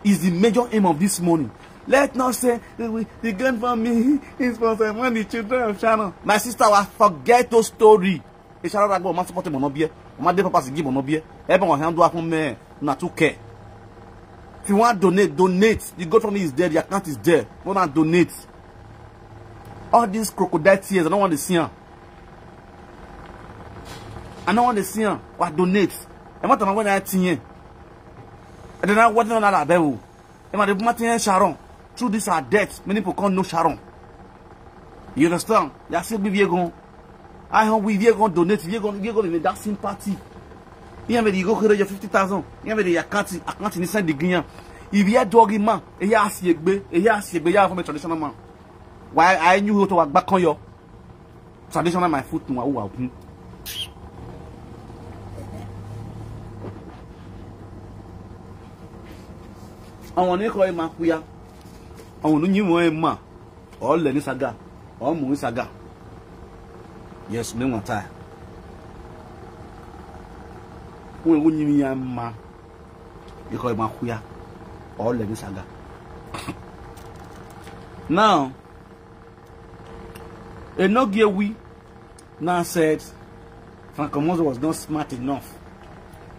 is the major aim of this money. Let not say the, the grandfather me is for the money children of Sharon. My sister, wa forget those story. E Sharon ragbo ma support mo no bie. Ma de papa si give mo no bie. E ba won hand wa fun me na two K. If you want donate, donate. The GoFundMe is there, the account is there. Go and donate. All these crocodile tears, I don't want to see 'em. I don't want to see 'em. Wa donate. E ma tama when I tin yen. And then I want to know that bewu. E ma de ma tin yen Sharon. Through this our debt, many people can't know Sharon. You understand? Ya se bi vie gon. I hon we vie gon donate, vie gon, vie gon with that sympathy. Iye me di go kere your fifty thousand. Iye me di account, account ni send the green. If you are doggy man, e ya si egbe, e ya si egbe ya from a traditional man. Why I knew to work back on your traditional my foot no wa kun. Awon ni ko e ma kuya. Awon ni mo e ma. Ole ni saga. O mu ni saga. Yes, me won tie. Won wo ni mi ya ma. Iko ma kuya. Ole ni saga. Now, Enogie we now said Francomozo was not smart enough.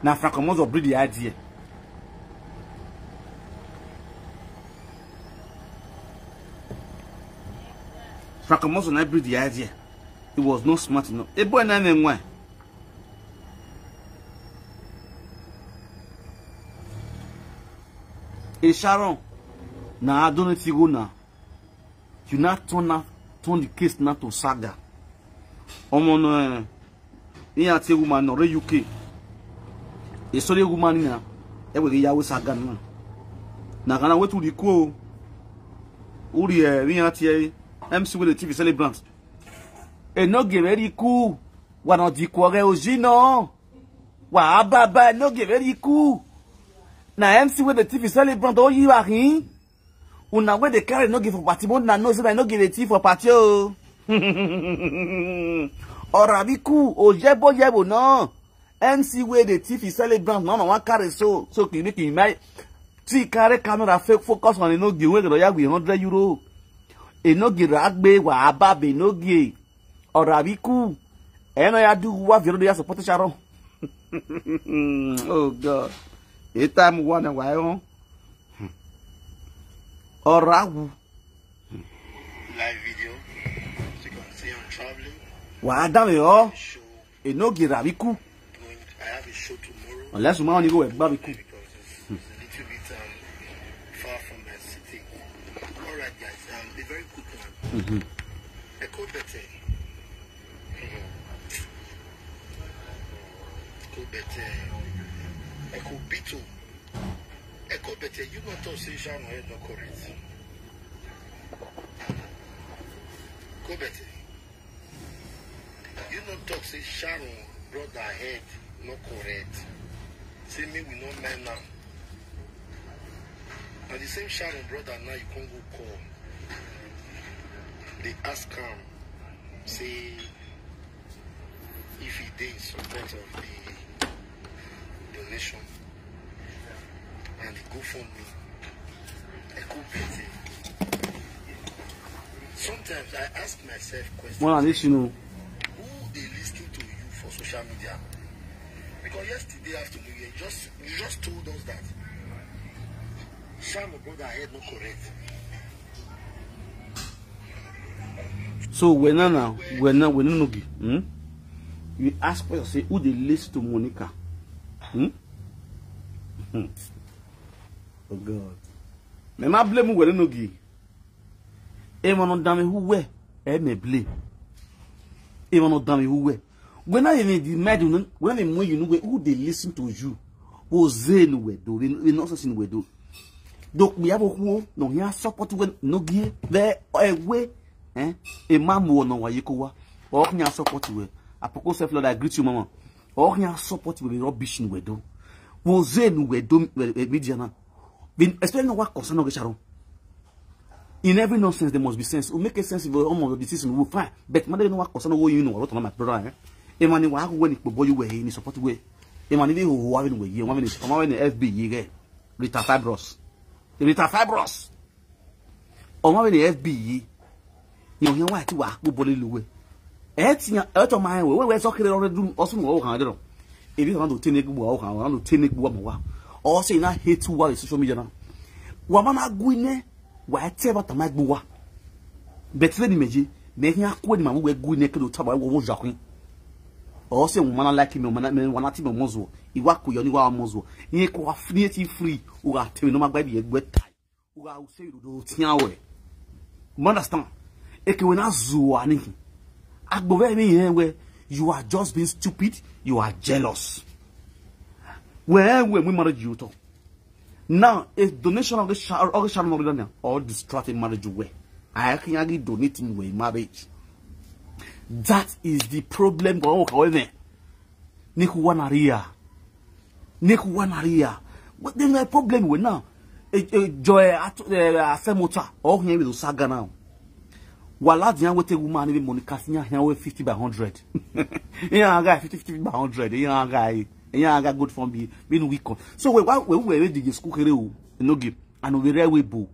Now Francomozo breed the idea. Francomozo now breed the idea. He was not smart enough. A boy now name why? A Sharon. Now I don't know if you go now. You now turn now, turn the case now to saga. Omo no, eh, he a take woman no re U K. He sorry woman na, e we ya we saga na. Na kana we to the ko. Uri eh, we a take M C with the T V celebrant. E no give very cool. Wa no di ko re oji no. Wa ababa no give very cool. Na M C with the T V celebrant o yi wa hin. Una wey dey carry no give for party, but na no say na no give a tea for party o. Orabiku ojebo yebo no. M C wey dey thief e celebrant no no wan carry so so kì í kì í máa tí carry camera fake focus on enoge wey go ya with hundred euro. Enoge ragbe wa ababe enoge. Orabiku. Eno ya do wa viro ya support Sharon. Oh God. A time one wa on. Orawu. Live video. As you can see, I'm traveling. Wa dame o. Show. Enoge rabiku. Going, I have a show tomorrow. Unless you want to go with barbecue. Because it's, it's a little bit um, far from my city. All right, guys. Um, a very quick one. Mm-hmm. Echo Bete. Echo Bete. Echo Bito. Echo Bete. You not talk say Sharon head not correct. Echo Bete. You no talk say Sharon brother head no correct. Say me we no mind now. Na the same Sharon brother now you come go call. They ask am say if he dey in support of the donation and the GoFundMe. I could bet. Sometimes I ask myself questions. One additional. Who they listen to you for social media? Because yesterday afternoon you just you just told us that Shamu brother head not correct. So when now, when now, when no gi, hmm? You ask for say who they listen to Monica, hmm? Hmm. Oh God. Me ma blame when no gi. E mo no dame who we, e me blame. E mo no dame who we. When I even the mad when I when you know who they listen to you. Wo zenu we do we no sasinu we do. Donc we have a who no here support when no gi there away. Eh? E ma mo no wa yiko wa. O nya support we. Apoko self Lord I greet you mama. O nya support we rubbish in we do. Wo zenu we do media na. Bin especially no wa concern no Sharon. In every nonsense there must be sense. We make a sense of almost the decision we fine. But mother no wa concern no you know what my brother eh. E mani wa go when ikpo boy we ni support we. E mani we ho wa we ye. Wa we ni F B ye ge. Rita Fibros. Rita Fibros. O wa we ni F B ye. Yo he wa ti wa go bole luwe. E ti ya e to ma we we so kere already osun wo kan dero. Ebi kan do tene gbo wa kan do tene gbo wa mo wa. O se na hate wa social media na. Wa ma na gu ine wa e te ba ta ma gbo wa. Betre ni meje me hin akwo ni ma we gu ine ke do ta ba wo wo ja kun. O se mo ma na like me mo na me wa na ti me mo zo. Iwa ku yo ni wa mo zo. Ni ko wa free ti free. O ga te me no ma gba bi e gbe tai. Uga use you do tian we. You understand? Eke we na zuwa ni. Agbo ve mi yen we you are just being stupid, you are jealous. We we we marriage you to. Now, if donation of the shar of the shar no done or distract in marriage we. I can agi donating we marriage. That is the problem go ka we me. Ni ku wa na ria. Ni ku wa na ria. What the my problem we now? E e joy at e afemota. O hin we do saga now. Wala di an we te woman ni Monica si yan we fifty by hundred. Yan guy fifty fifty by hundred. Yan guy. Yan guy good for me. Me no weak. So we we we we di school kere o. No give. And we re we bo.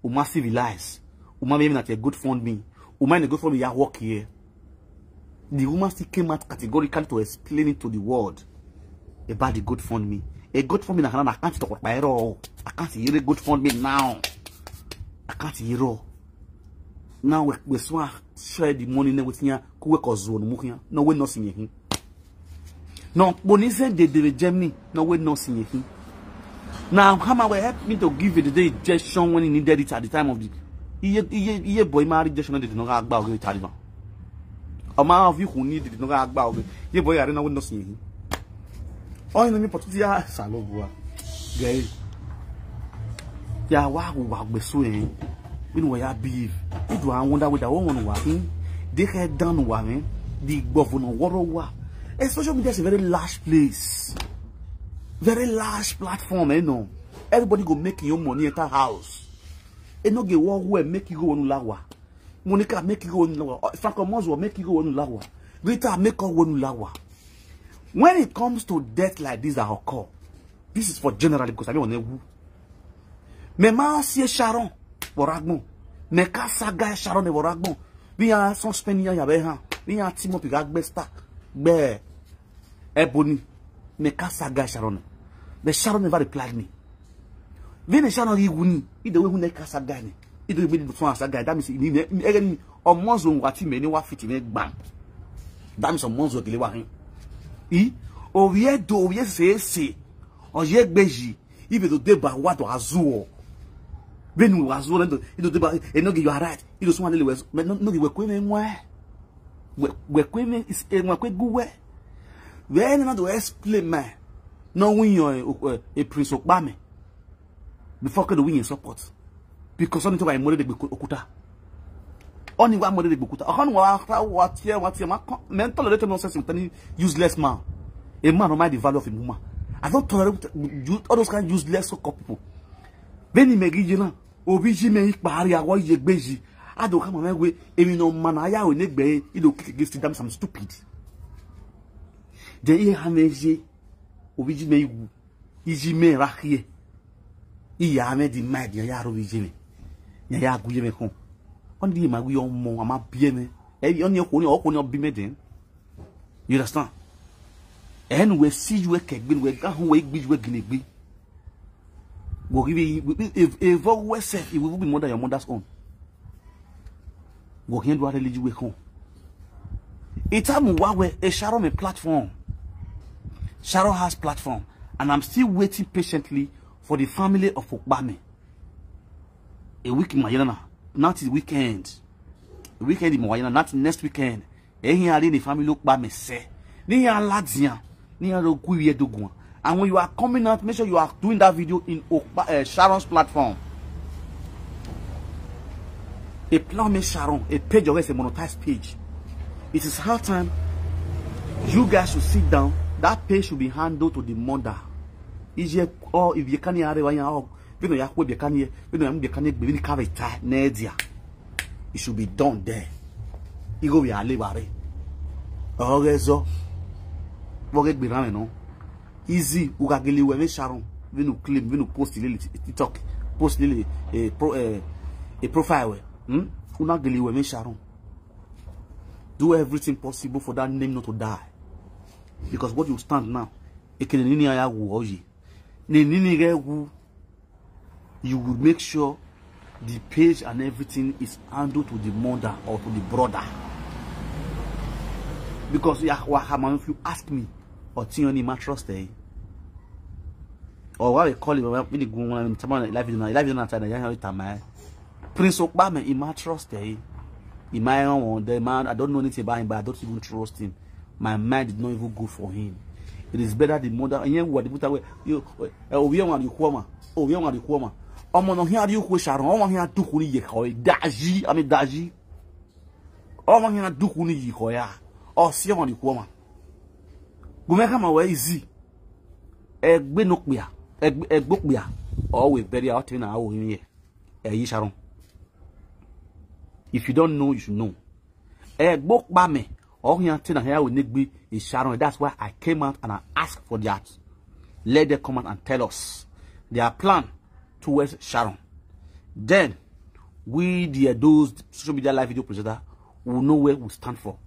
O ma civilize. O ma be na te good fund me. O ma na good for me ya work here. The woman still came out categorically to explain it to the world about the good fund me. A good fund me na I can't talk about it all. I can't hear a good fund me now. I can't hear all. Now we we swa share the money now with here. Kuwe kozo no mukia. No we no sing here. No, Bonisen de de Germany. No we no sing here. Now Hama will help me to give it the day injection when he needed it at the time of the Iye, iye, iye boy ma rejection de no ga gba oge tari ma. O ma fi kun ni de no ga gba oge. Iye boy are na we no sin. O ni mi potu ya salo bua. Guys. Ya wa wa gbe so en. Inu wa ya behave. I do I wonder whether one wa hin. They head down wa hin. The governor woro wa. Eh, social media is a very large place. Very large platform, eh, no. Everybody go make your money enter house. E no get work where make you go one lawa. Monica make you go one lawa. Uh, Franco Mozwa make you go one lawa. Rita make go one lawa. When it comes to death like this that occur, this is for generally because I don't know who. Me ma si Sharon, Boragmo. Me ka saga Sharon e Boragmo. We are some spending ya ya be ha. We are team up ga gbesta. Be Ebony. Me ka saga Sharon. But Sharon never replied me. Vene Sharon yi wuni. I de we hune ka saga ni. I de we mi so saga. That means ni ni egen omonzo wa ti me ni wa fiti me gbam. That means omonzo gele wa hin. I o ye do o ye se se. O ye gbeji. Ibe do de ba wa do azuo. Venu azuo do. I do de ba e no ge you are right. I do so one le we no no ge we ko me nwa. We we ko me is e nwa ko gu we. We na do explain me. No win your e Prince Okpame. Before could win your support. Because something why more de okuta. Only one more de okuta. Okon wa wa tie wa tie ma men tolerate nonsense with any useless man. A man no mind the value of a woman. I don't tolerate you- all those kind of useless so-called people. Then he may give you now. Obi ji me ikpari awo ye gbeji. I don't come and we emi no man aya we negbe. You don't kick against them some stupid. Then he have me je. Obi ji me igu. Iji me ra here. Iya me di mind ya ya ro bi je me. Ya ya gu ye me kon. On di ma gu yo mo ama bi me. E on ye ko ni o ko ni o bi me den. You understand? En we si ju e ke gbin we ga hu we gbi ju e gine gbi. Go give you if if we self it will be more than your mother's own. Go here do a religion we come. Itamu Wawe a Sharon a platform. Sharon has platform, and I'm still waiting patiently for the family of Okpame. A week in Mayana, not the weekend. A weekend in Mayana, not next weekend. Ehin ari ni family Okpame se. Ni ya ladia. Ni ya lo ku ye dogun. And when you are coming out, make sure you are doing that video in Okpa, uh, Sharon's platform. A plan me Sharon, a page of a monetized page. It is high time you guys should sit down. That page should be handled to the mother. Is ye or if you can't have a you know ya kwe bekanye, you know ya bekanye be ni kave ta nedia. It should be done there. Igo we ale bare. Oge zo. Boge gbe ran no. Easy ugagele we me Sharon. We no claim, we no post lily TikTok. Post lily a pro eh, a profile we. Hmm? Una gele we me Sharon. Do everything possible for that name not to die. Because what you stand now, ekene nini aya wu oji. Ni nini ge wu, you will make sure the page and everything is handled to the mother or to the brother. Because ya wa hama if you ask me, or tin only ma trust eh. Or why we call him when the go on time life is not life is not time ya time eh. Prince Okpame in my trust eh. In my own the man I don't know anything about him but I don't even trust him. My mind is not even good for him. It is better the mother and yẹn wà ní bùtà wẹ̀ yóò ẹ òbí ẹ̀wọ̀n àdìkú ọmọ òbí ẹ̀wọ̀n àdìkú ọmọ ọmọ náà hín àdìkú ṣàrùn ọmọ hín àdùkú ní yẹ kọ́ ẹ dájí àmì dájí ọmọ hín àdùkú ní yìí kọ́ ya ọ̀sí ẹ̀wọ̀n àdìkú ọmọ. Gùnmẹ́ kà máa wẹ̀ ẹ́ zì ẹgbẹ́ nù pìà ẹgbẹ́ pìà ọ̀ wẹ̀ bẹ́rẹ̀ ọ̀ tẹ̀ náà ọ̀ yín yẹ ẹ̀ yí ṣàrùn. If you don't know, you should know. Ẹ gbọ́ pa mi. Ọ̀hún yẹn ti na here we need be is Sharon. That's why I came out and I asked for that. Let them come out and tell us their plan towards Sharon. Then we the those social media live video presenter will know where we stand for.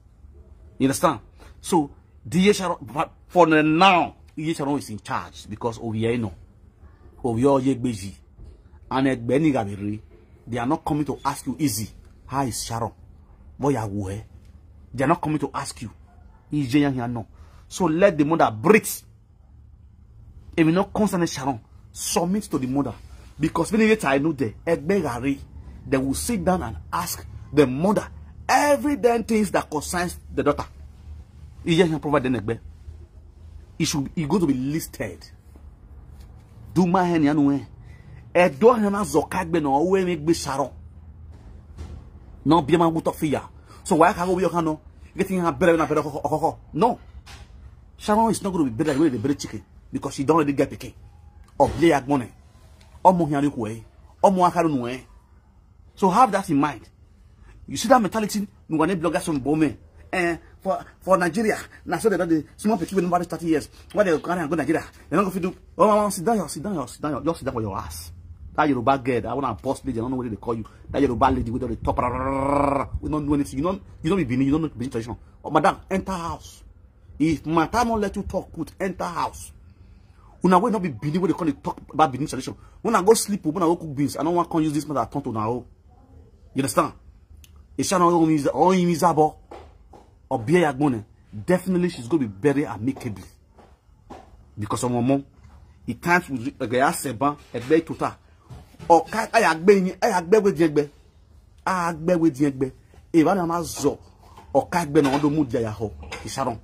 You understand? So the Sharon but for the now, Sharon is in charge because Ovieno, Ovio Yegbeji, and Egbeni Gabiri, they are not coming to ask you easy. How is Sharon? Boy, I will. They are not coming to ask you. Ije yan yan no. So let the mother breathe. If you not concern Sharon, submit to the mother. Because when you I know the Egbe Gari, They will sit down and ask the mother every damn things that concerns the daughter. Iye yan provide negbe. It should, it going to be listed. Do my hand yanu eh. E do hena zo kagbe no we me gbe Sharon. No be ma guto fiya. So why ka go yo kano? Getting her better na better koko. No. Sharon is not going to be better when they bury chicken because she don't already get pikin. Obie yagbone. Omo hiari kwe. Omo akaru nwe. So have that in mind. You see that mentality, no one blogger some bome. Eh, for for Nigeria, now so they don't the small people nobody thirty years. Why they carry and go Nigeria? They don't go fit do. Oh, mama, sit down, sit down, sit down, just sit down for your ass. That Yoruba girl, I wanna boss lady, I don't know what they call you. That Yoruba lady with all the top, we don't do anything. You don't, you don't be Benin, you don't know Benin tradition. Oh, madam, enter house. If matter not let you talk, put enter house. Una wey no be Benin wey dey come dey talk about Benin tradition. When I go sleep, when I go cook beans, I no wan come use this matter turn to una own. You understand? Isha no wan use all him izabo. Obie yagbone. Definitely she's going to be buried amicably. Because of Momo. It times with Egbe Aseba, Egbe Itota. Oka ayagbe yin, ayagbe we jegbe. Agbe we jegbe. Eba na ma zo. Oka egbe no do mu dia ya ho. Isharon.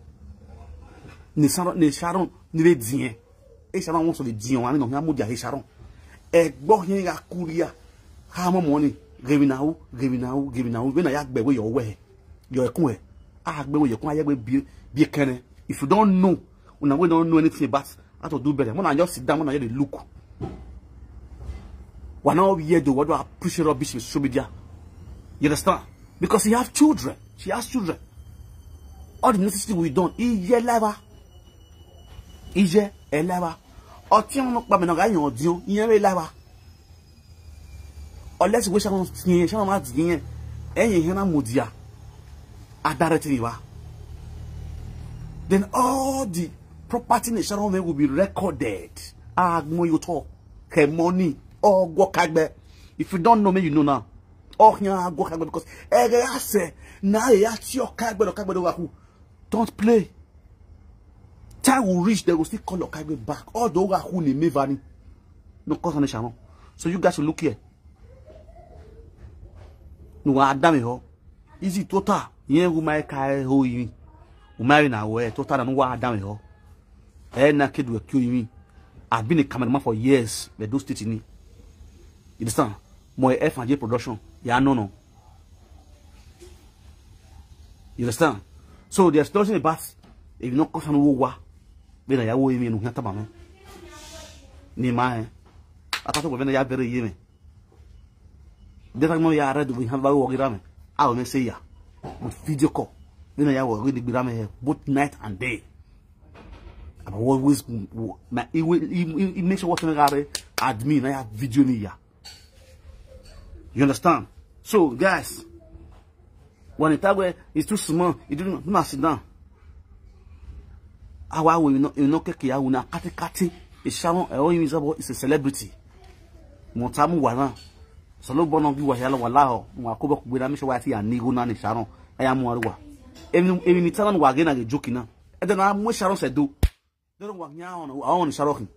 Ni Sharon, ni Sharon, ni le dien. E Sharon won so le dien, wa ni no ya mu dia Isharon. Egbo yin ya kuria. Ha mo mo ni. Gemi na u, gemi na u, gemi na u. When I agbe we your way. Your ekun e. Agbe we your kun ayagbe bi bi kene. If you don't know, una we don't know anything about how to do better. When I just sit down, when I just look. We're not here to what do I appreciate rubbish with social media. You understand? Because he have children. She has children. All the necessary we done. Iye lava. Iye elava. Oti on pa me no ga yan odion. Iye we lava. Unless we shall not see, shall not see. Any hena mudia. Adarete ni wa. Then all the property in Sharon will be recorded. Agmo you talk. Ke money. Oh, go kagbe. If you don't know me, you know now. Oh, yeah, go kagbe because ege ase na ya ti o kagbe lo kagbe do wa ku. Don't play. Time will reach, they will still call your kagbe back. All the wa ku ni me vani. No cause on Sharon. So you guys will look here. No wa dame ho. Easy tota. Yen wu mai kai ho yi. U mai na we tota na no wa dame ho. E na kedu e kyo yi. I've been a cameraman for years. They do state ni. You understand? Mo F and J production. Ya no no. You understand? So there's nothing about if you no cause no wa. Be na ya wo yi no hata ba me. Ni ma eh. Ata to be na ya bere yi me. Data mo ya ready we have wo gira me. A o me say ya. With video call. Be na ya wo ni gira me both night and day. I'm always my he, he, he, he makes sure what I admin I have video ni ya. You understand? So guys, when the tagwe is too small, it didn't not sit down. Awa we you know you know keke ya una kati kati. Isharon e o yin is a celebrity. Mo ta mu wa na. So lo bono gi wa ya lo wa la ho. Mo ko bo ku gbe na mi so wa ti ani go na ni Sharon. Aya mo wa. Emi emi ni tan wa ge na ge joke na. E de na mo Sharon se do. They don't want ya on on Sharon.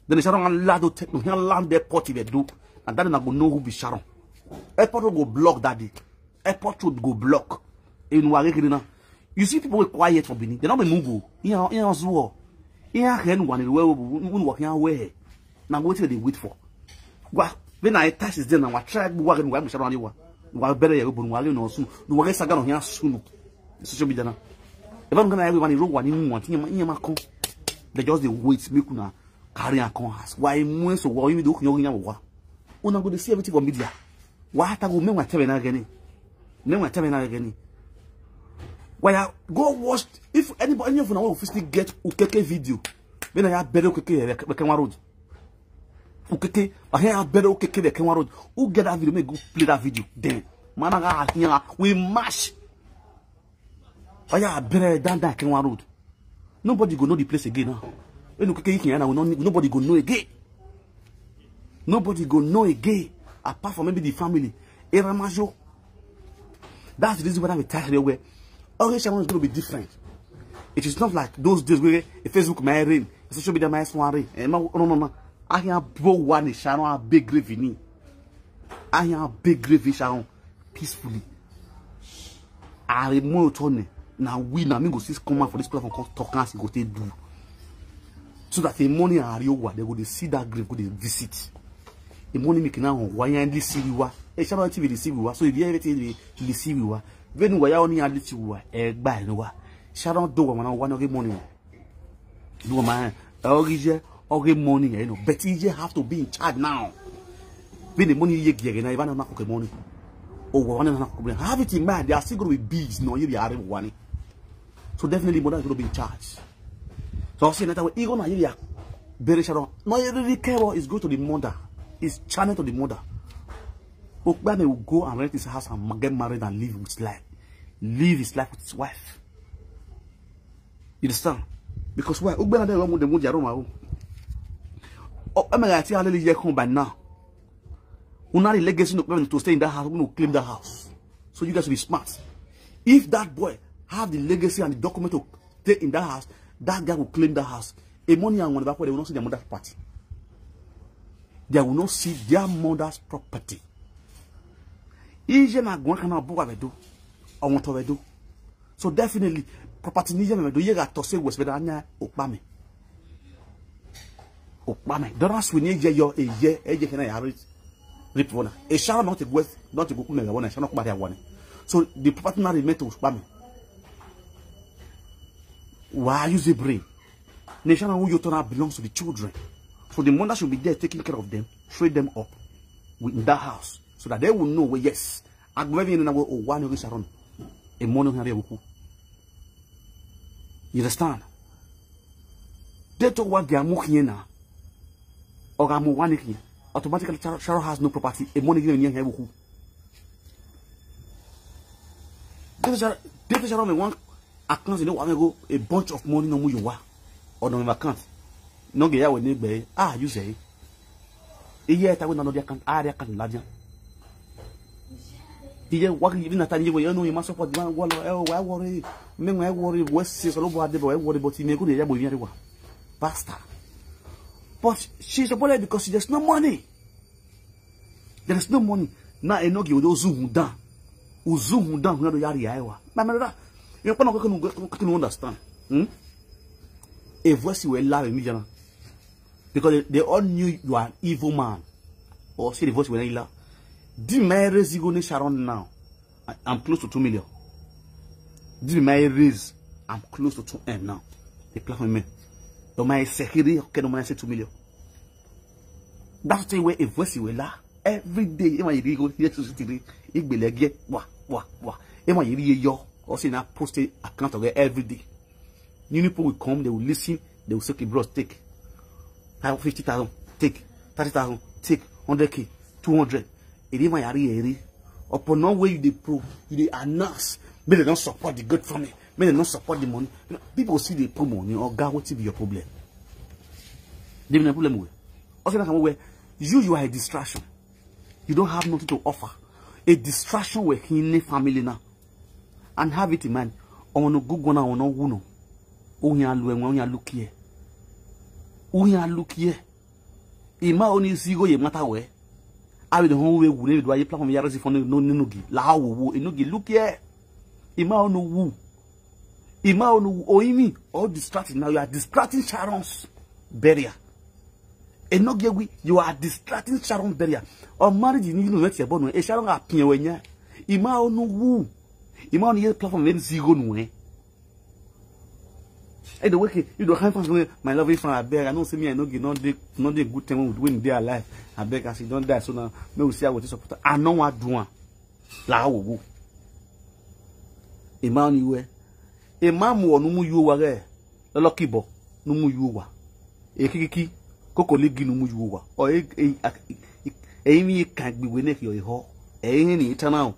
Then Sharon and Lado take no land their party they do. And that na go know who be Sharon. Airport go block that day. Airport road go block. In wa ge kiri na. You see people wey quiet for Benin. They no be move o. Iya iya zuo. Iya hen wan we we we work ya we. Na wetin they wait for. Wa when I touch is there na wa try wa wa Sharon wa. Wa bere ya we bun wa no su. No wa saga no ya su no. Social media na. Even gonna everyone road one in one thing in my con. They just dey wait make una carry and come ask. Why mu so wa you do kunyo nya wa. Una go dey see everything for media. Wa hata go me wa tebe na gani. Me wa tebe na gani. Why I go watch if anybody any of una want to physically get Okeke video. When I better Okeke we can road. Okeke, I hear better Okeke we can road. Who get that video? May go play that video. Then man I got here we mash. Oya better down that can road. Nobody go know the place again now. When Okeke here now we no nobody go know again. Nobody go know again apart from maybe the family. Eramajo. That's the reason why we tell you where all this channel is going to be different. It is not like those days where a Facebook my ring, a social media my swan ring. Eh, no, no, no, no. I can bro one is Sharon a big grave in me. I am big grave Sharon peacefully. I remember Tony. Now we now me go see come out for this platform called Talk as go take do. So that the money are you what they go to see that grave, go to visit. The money making now why you only see we wa. Hey, Sharon T V they see we wa. So if you everything they see we wa. When we are only only see we wa. Eh, buy no wa. Sharon do one one money. Do my all these year, all the money, you know. But you have to be in charge now. When the money you get now, you want to make money. Oh, one and have it in mind. They are still going to be bees. No, you be having one. So definitely, mother is going to be in charge. So I'll say another way. Even now, you are very shadow. No, you really care about is go to the mother. It's channel to the mother. Okpame will go and rent his house and get married and live his life. Live his life with his wife. You understand? Because why? Okpame dey run with the money around my home. Okpame got here year come by now. Una the legacy no to stay in that house, we no claim that house. So you guys should be smart. If that boy have the legacy and the document to stay in that house, that guy will claim that house. A money and one back, they will not see their mother's property. They will not see their mother's property. Ije na gwan kana buga vedo. Awon to vedo. So definitely, property ni je me do ye ga to se wes beda anya Okpame. Okpame. Dora swi ni je yo e ye e je kana ya rip. Rip wona. E shara not a wes, not a go me wona, shara not ba ya wona. So the property na remain to Okpame. Why use the brain? Nation and who you turn out belongs to the children. So the mother should be there taking care of them, train them up within that house. So that they will know, well, yes, Agbevin na wo o wa ni Sharon. E mo no hare wuku. You understand? They talk what they are mocking na. Or I'm one here. Automatically, Sharon, Sharon has no property. E mo ni hare wuku. They tell Sharon me one account, you know, I go a bunch of money no mu you wa. Or no account. No get ya we ni gbe. Ah, you say. Iye ta we na no dia account, ah, dia account la dia. Iye wa ki na ta ni we no ma support man wa lo e wa worry. Me wa worry we si so lo bo ade bo e worry, but me go ni ya bo yin wa. Pastor. But she's a bully because there's no money. There is no money. Na enogi odo uzu hun dan. Uzu hun dan hun do yari aiwa. My brother, you know, you can understand. Hmm? A voice you will lie me, Jana. Because they, they all knew you are an evil man. Or see the voice when I lie. Di my raise you go ni Sharon now. I, I'm close to two million. Di my raise, I'm close to two M now. The platform me. The my security, okay, no man say two million. That's the way a voice you will lie. Every day, Emma you go here to city. Igbele ge wa wa wa. Emma you yo. Also na post a account of it every day. New people will come, they will listen, they will say, "Okay, bros, take five fifty thousand, take thirty thousand, take hundred K, two hundred." Eri ma yari eri. Upon no way you dey pro, you dey announce. May they don't support the good family. May they don't support the money. You know, people see the poor money. Oh God, what be your problem? They be no problem with. Also, like, where you, you are a distraction. You don't have nothing to offer. A distraction with any family now. And have it in mind. I want to go go now, I want to go now. Who you look here? Who you look here? Who you look here? Ima only see go ye matter where. I will the whole way would do I platform yara si phone no no gi. La wo wo enogi look here. Ima onu wu. Ima onu wu. Oimi all distracting now. You are distracting Sharon's barrier. Enogi we, you are distracting Sharon barrier. Or marriage you need to let your bone. E Sharon appear when ya. Ima onu wu. Ima onu ye platform name zigo nu eh. Hey, the way you don't have fans, my loving fan, I beg. I know, see me, I know, you know, they, know, they good time when they alive. I beg, as you don't die, so now, me will see how to support. I know what do one. La wo wo. Imam you eh. Imam wo no mu you wa re. Lucky bo no mu you wa. E kikiki. Koko legi no mu you wa. O e e e mi kan gbe we ne ki o ho. E ni tan now.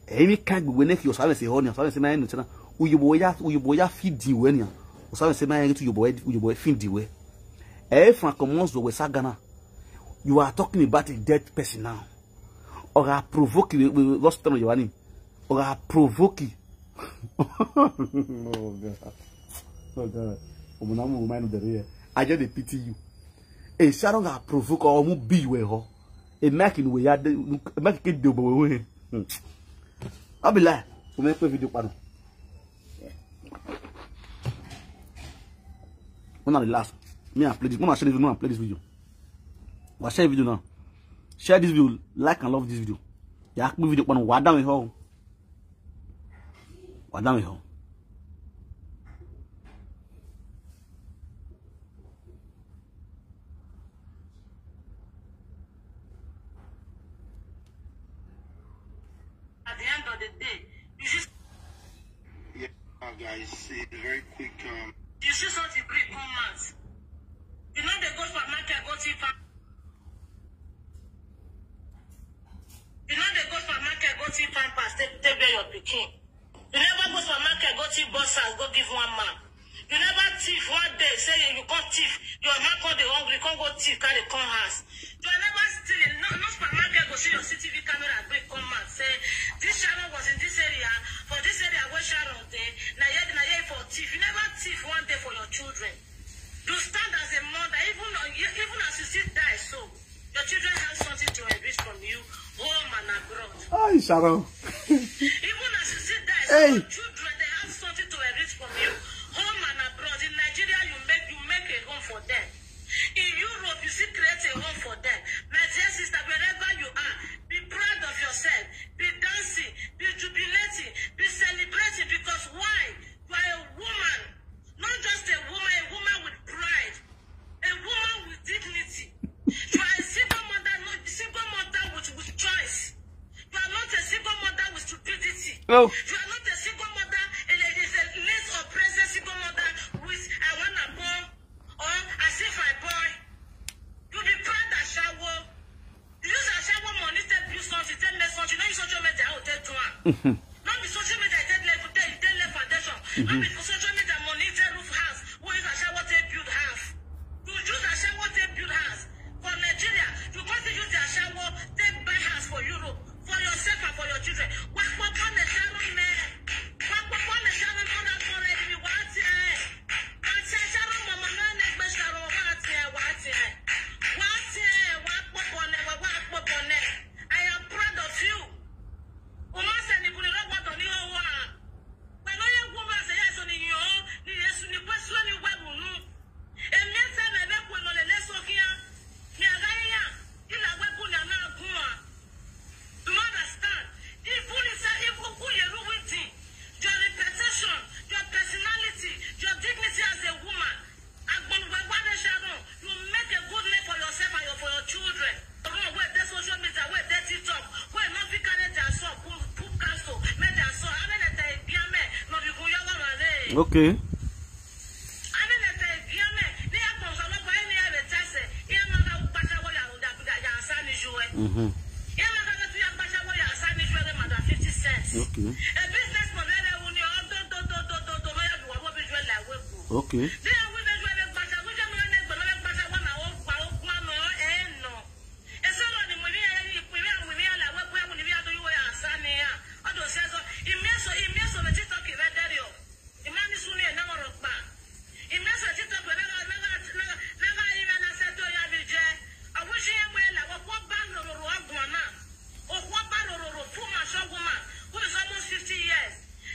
Emi kan gbe we ne ki o sabe se ho ni, o sabe se ma enu tena. Uyobo ya, uyobo ya feed we ni. O sabe se ma enu to uyobo, uyobo feed we. E Frank Omonzo we sagana. You are talking about a dead person now. Or I provoke you, we lost time you ani. Or I provoke. Oh God. Oh God. Omunamu mind the real. I just dey pity you. E Sharon ga provoke or mu be we ho. E make in way ya de make ke de bo we. Abi la. O me pe video pa no. Una relax. Me I play this. Una share this video. Una play this video. Wa share video now. Share this video. Like and love this video. Ya pe video pa no. Wa down ho. Wa down ho. At the end of the day, you see, yeah, guys, it's very quick. Um, you see such a big come out. You know they go for market, go thief am. You know they go for market, go thief am pass, take, take where your pikin. You never go for market, go thief boss house, go give one man. You never thief one day, say you, you can't thief. Your man come the hungry, can't go thief, carry come house. You are never stealing. No, no supermarket go see your C C T V camera, bring come out. Say, this Sharon was in this area, for this area where Sharon dey, na here, na here for thief. You never thief one day for your children. You stand as a mother, even on, even as you still die so, your children have something to enrich from you, home and abroad. Ay, Sharon. Even as you still die so, hey, your children, they have something to enrich from you, home and abroad. In Nigeria, you make, you make a home for them. In Europe, you still create a home for them. My dear sister, wherever you are, be proud of yourself. Be dancing, be jubilating, be celebrating. Because why? You are a woman. Not just a woman, a woman with pride. A woman with dignity. You are a single mother, not single mother with, with choice. You are not a single mother with stupidity. Oh. You are not a single mother, and it is a less oppressed single mother with I wanna born or as if I boy. You be proud ashawo. You use ashawo money take build something, take make something. No use social media how take do am. No be social media take lay, take, take lay foundation. No be for social media money take roof house. Who use ashawo take build house? You use ashawo take build house for Nigeria. You can't use the ashawo take buy house for Europe for yourself and for your children. Wa pọpọ ne Sharon me. Wa pọpọ ne Sharon, all that for enemy. Wa ti eh. Wa ti eh, Sharon mama na ne gbe Sharon. Wa ti eh, wa ti eh. Wa ti eh, wa pọpọ ne, wa, wa pọpọ ne. I am proud of you. O ma se ni buni ro gbọdọ ni o wa. Pẹ̀lú oyè wo ma se ya so ni yan, ni Yesu ni kwe so ni we munu. Emi ese na ebe kwe no le le so kia. Mi aga ya, ila we ku na na ku a. You understand? If you say, if you, you do with it, your reputation, your personality, your dignity as a woman, Agbon we wa ne Sharon, you make a good name for yourself and your, for your children. Who dey social media, who dey TikTok, who no fit carry their son, put, put cancel, make their son. Ame ne te biame, no bi kun yawa male. Okay. Ame ne te biame, ni ya kon so lo pa ni ya be tese. Ya ma ga u pata wo ya, ya, ya, ya sa ni juwe. Mm-hmm. Ya ma ga tu ya pata wo ya sa ni juwe, madam fifty cents. Okay. A business model, we need all do, do, do, do, do, do, we have to work with you like we go. Okay. They are women who have a pata, we can run a, we have a pata, one hour, one hour, one hour, eh, no.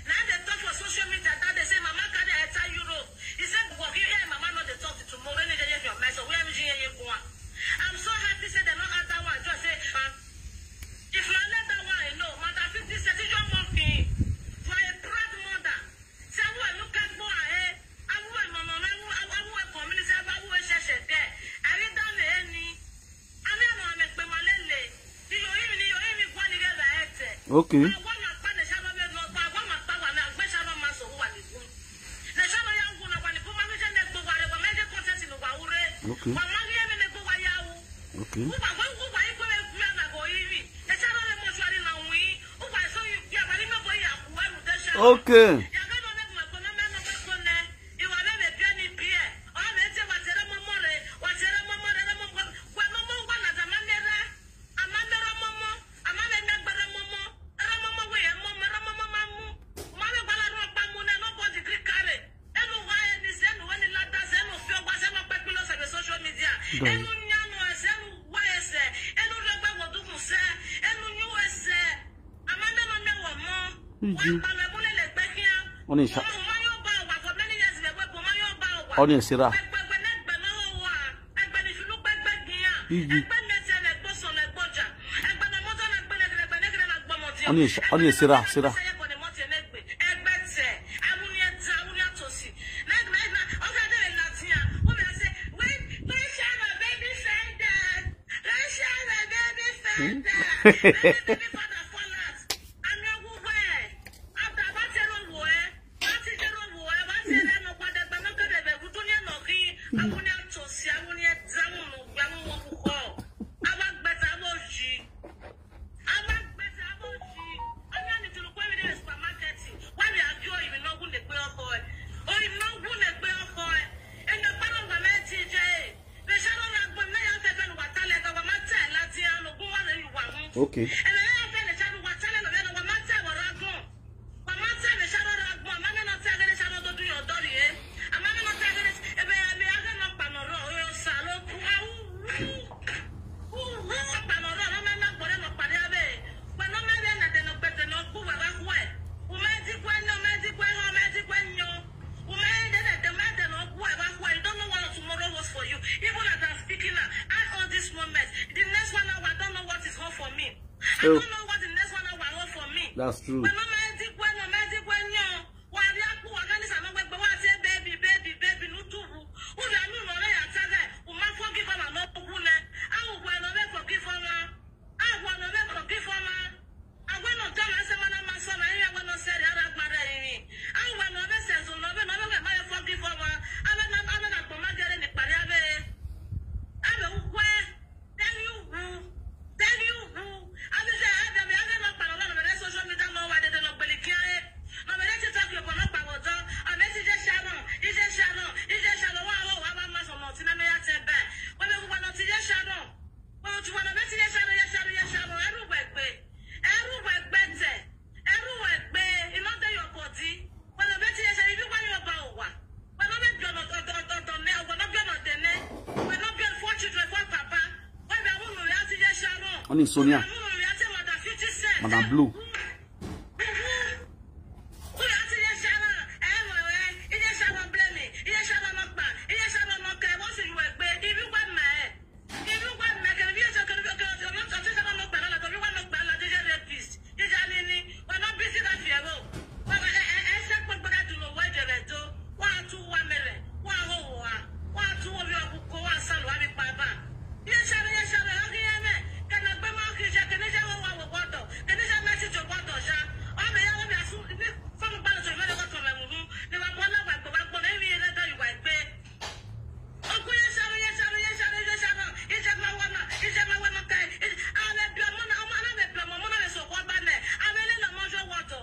Now they talk for social media that they say mama carry enter Europe. He said, "Work here, mama no dey talk to tomorrow, any day you are so where we here you go." I'm so happy say they no add that one. Just say, uh, if you let that one, I know. Madam fifty said, "You monkey. You are a proud mother." Say, "Who look at boy, eh? Who mama, who, who community, who share there? I read down the any." Okay. Okay. Okay. Okay. Oni sa. Oni sira. Iji. Oni sa. Oni sira, sira. Okay. Even as I'm speaking now, I own this moment. The next one hour, I don't know what is home for me. I don't know what the next one hour hold for me. That's true. Oni Sonia. Madam Blue.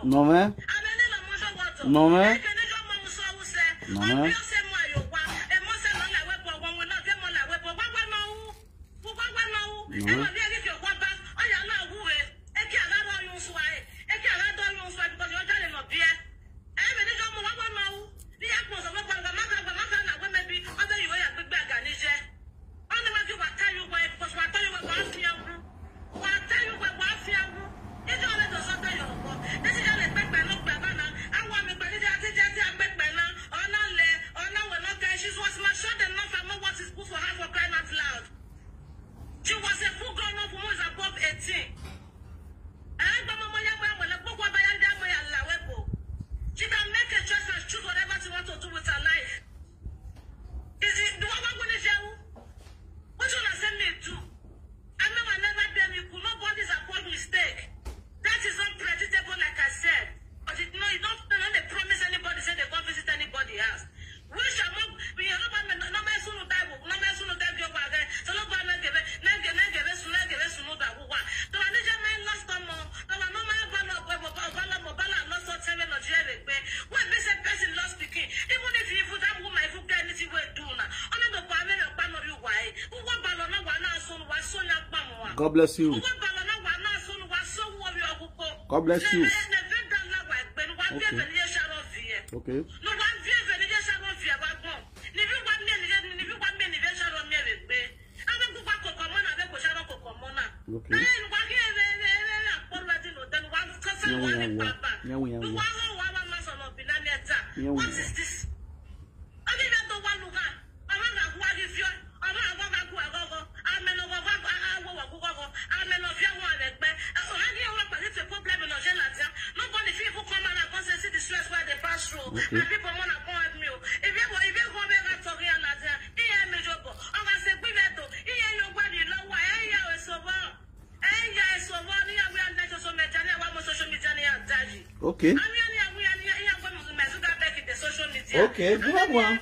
Non, mais. Non, mais. Non, mais. She was a full grown up woman who is above eighteen. She can make a choice and choose whatever she wants to do with her life. Is it the one going to jail? What you gonna send me to? I never, never blame you. Nobody's upon mistake. That is unpredictable, like I said. But it, no, you don't, you don't dey promise anybody, say they come visit anybody else. We shall not, we are not, no, no, no, no, no, die, no, no, no, die, go, go, again. So, no, go, no, give it, no, give, no, give it, no, give it, no, that, what? So, I need your man lost, come on. No, no, no, no, no, no, no, no, no, no, lost, so, tell me, no, jail, eh. When this a person lost the king, even if you put that woman, if you get anything, we do now. Only the family, no, no, you why? Who want, no, no, no, no, so, why, so, no, no, no. God bless you. Who want, no, no, no, no, so, why, so, what, we are, who go? God bless you. Okay. Okay. Okay. Yeah, yeah, yeah. Nyawo, nyawo. Luwa ro wa wa ma sọ̀rọ̀ bi na mi ta. Nyawo, What nyawo. is this? Only that the one luga. Ọmọ ga gwa gi fio. Ọmọ ga gwa gwa gogo. Ameno gwa gwa awo wa gogo. Ameno fio wa le pe. Already e wa pa the problem in Nigeria. Nobody fit even come out and come say see the stress where they pass through. Okay. And people wanna come help me. If you if you go make a talk here na there. Iye mi jobo. Ọmọ se gbe to. Iye yo gba ni lọ́wọ́. E ya o so bo. E ya e so bo ni ya we am social media ni wa mo social media ni a daji. Okay. Ami ani awu ya ni ya gba mo me so that back in the social media. Okay, good one.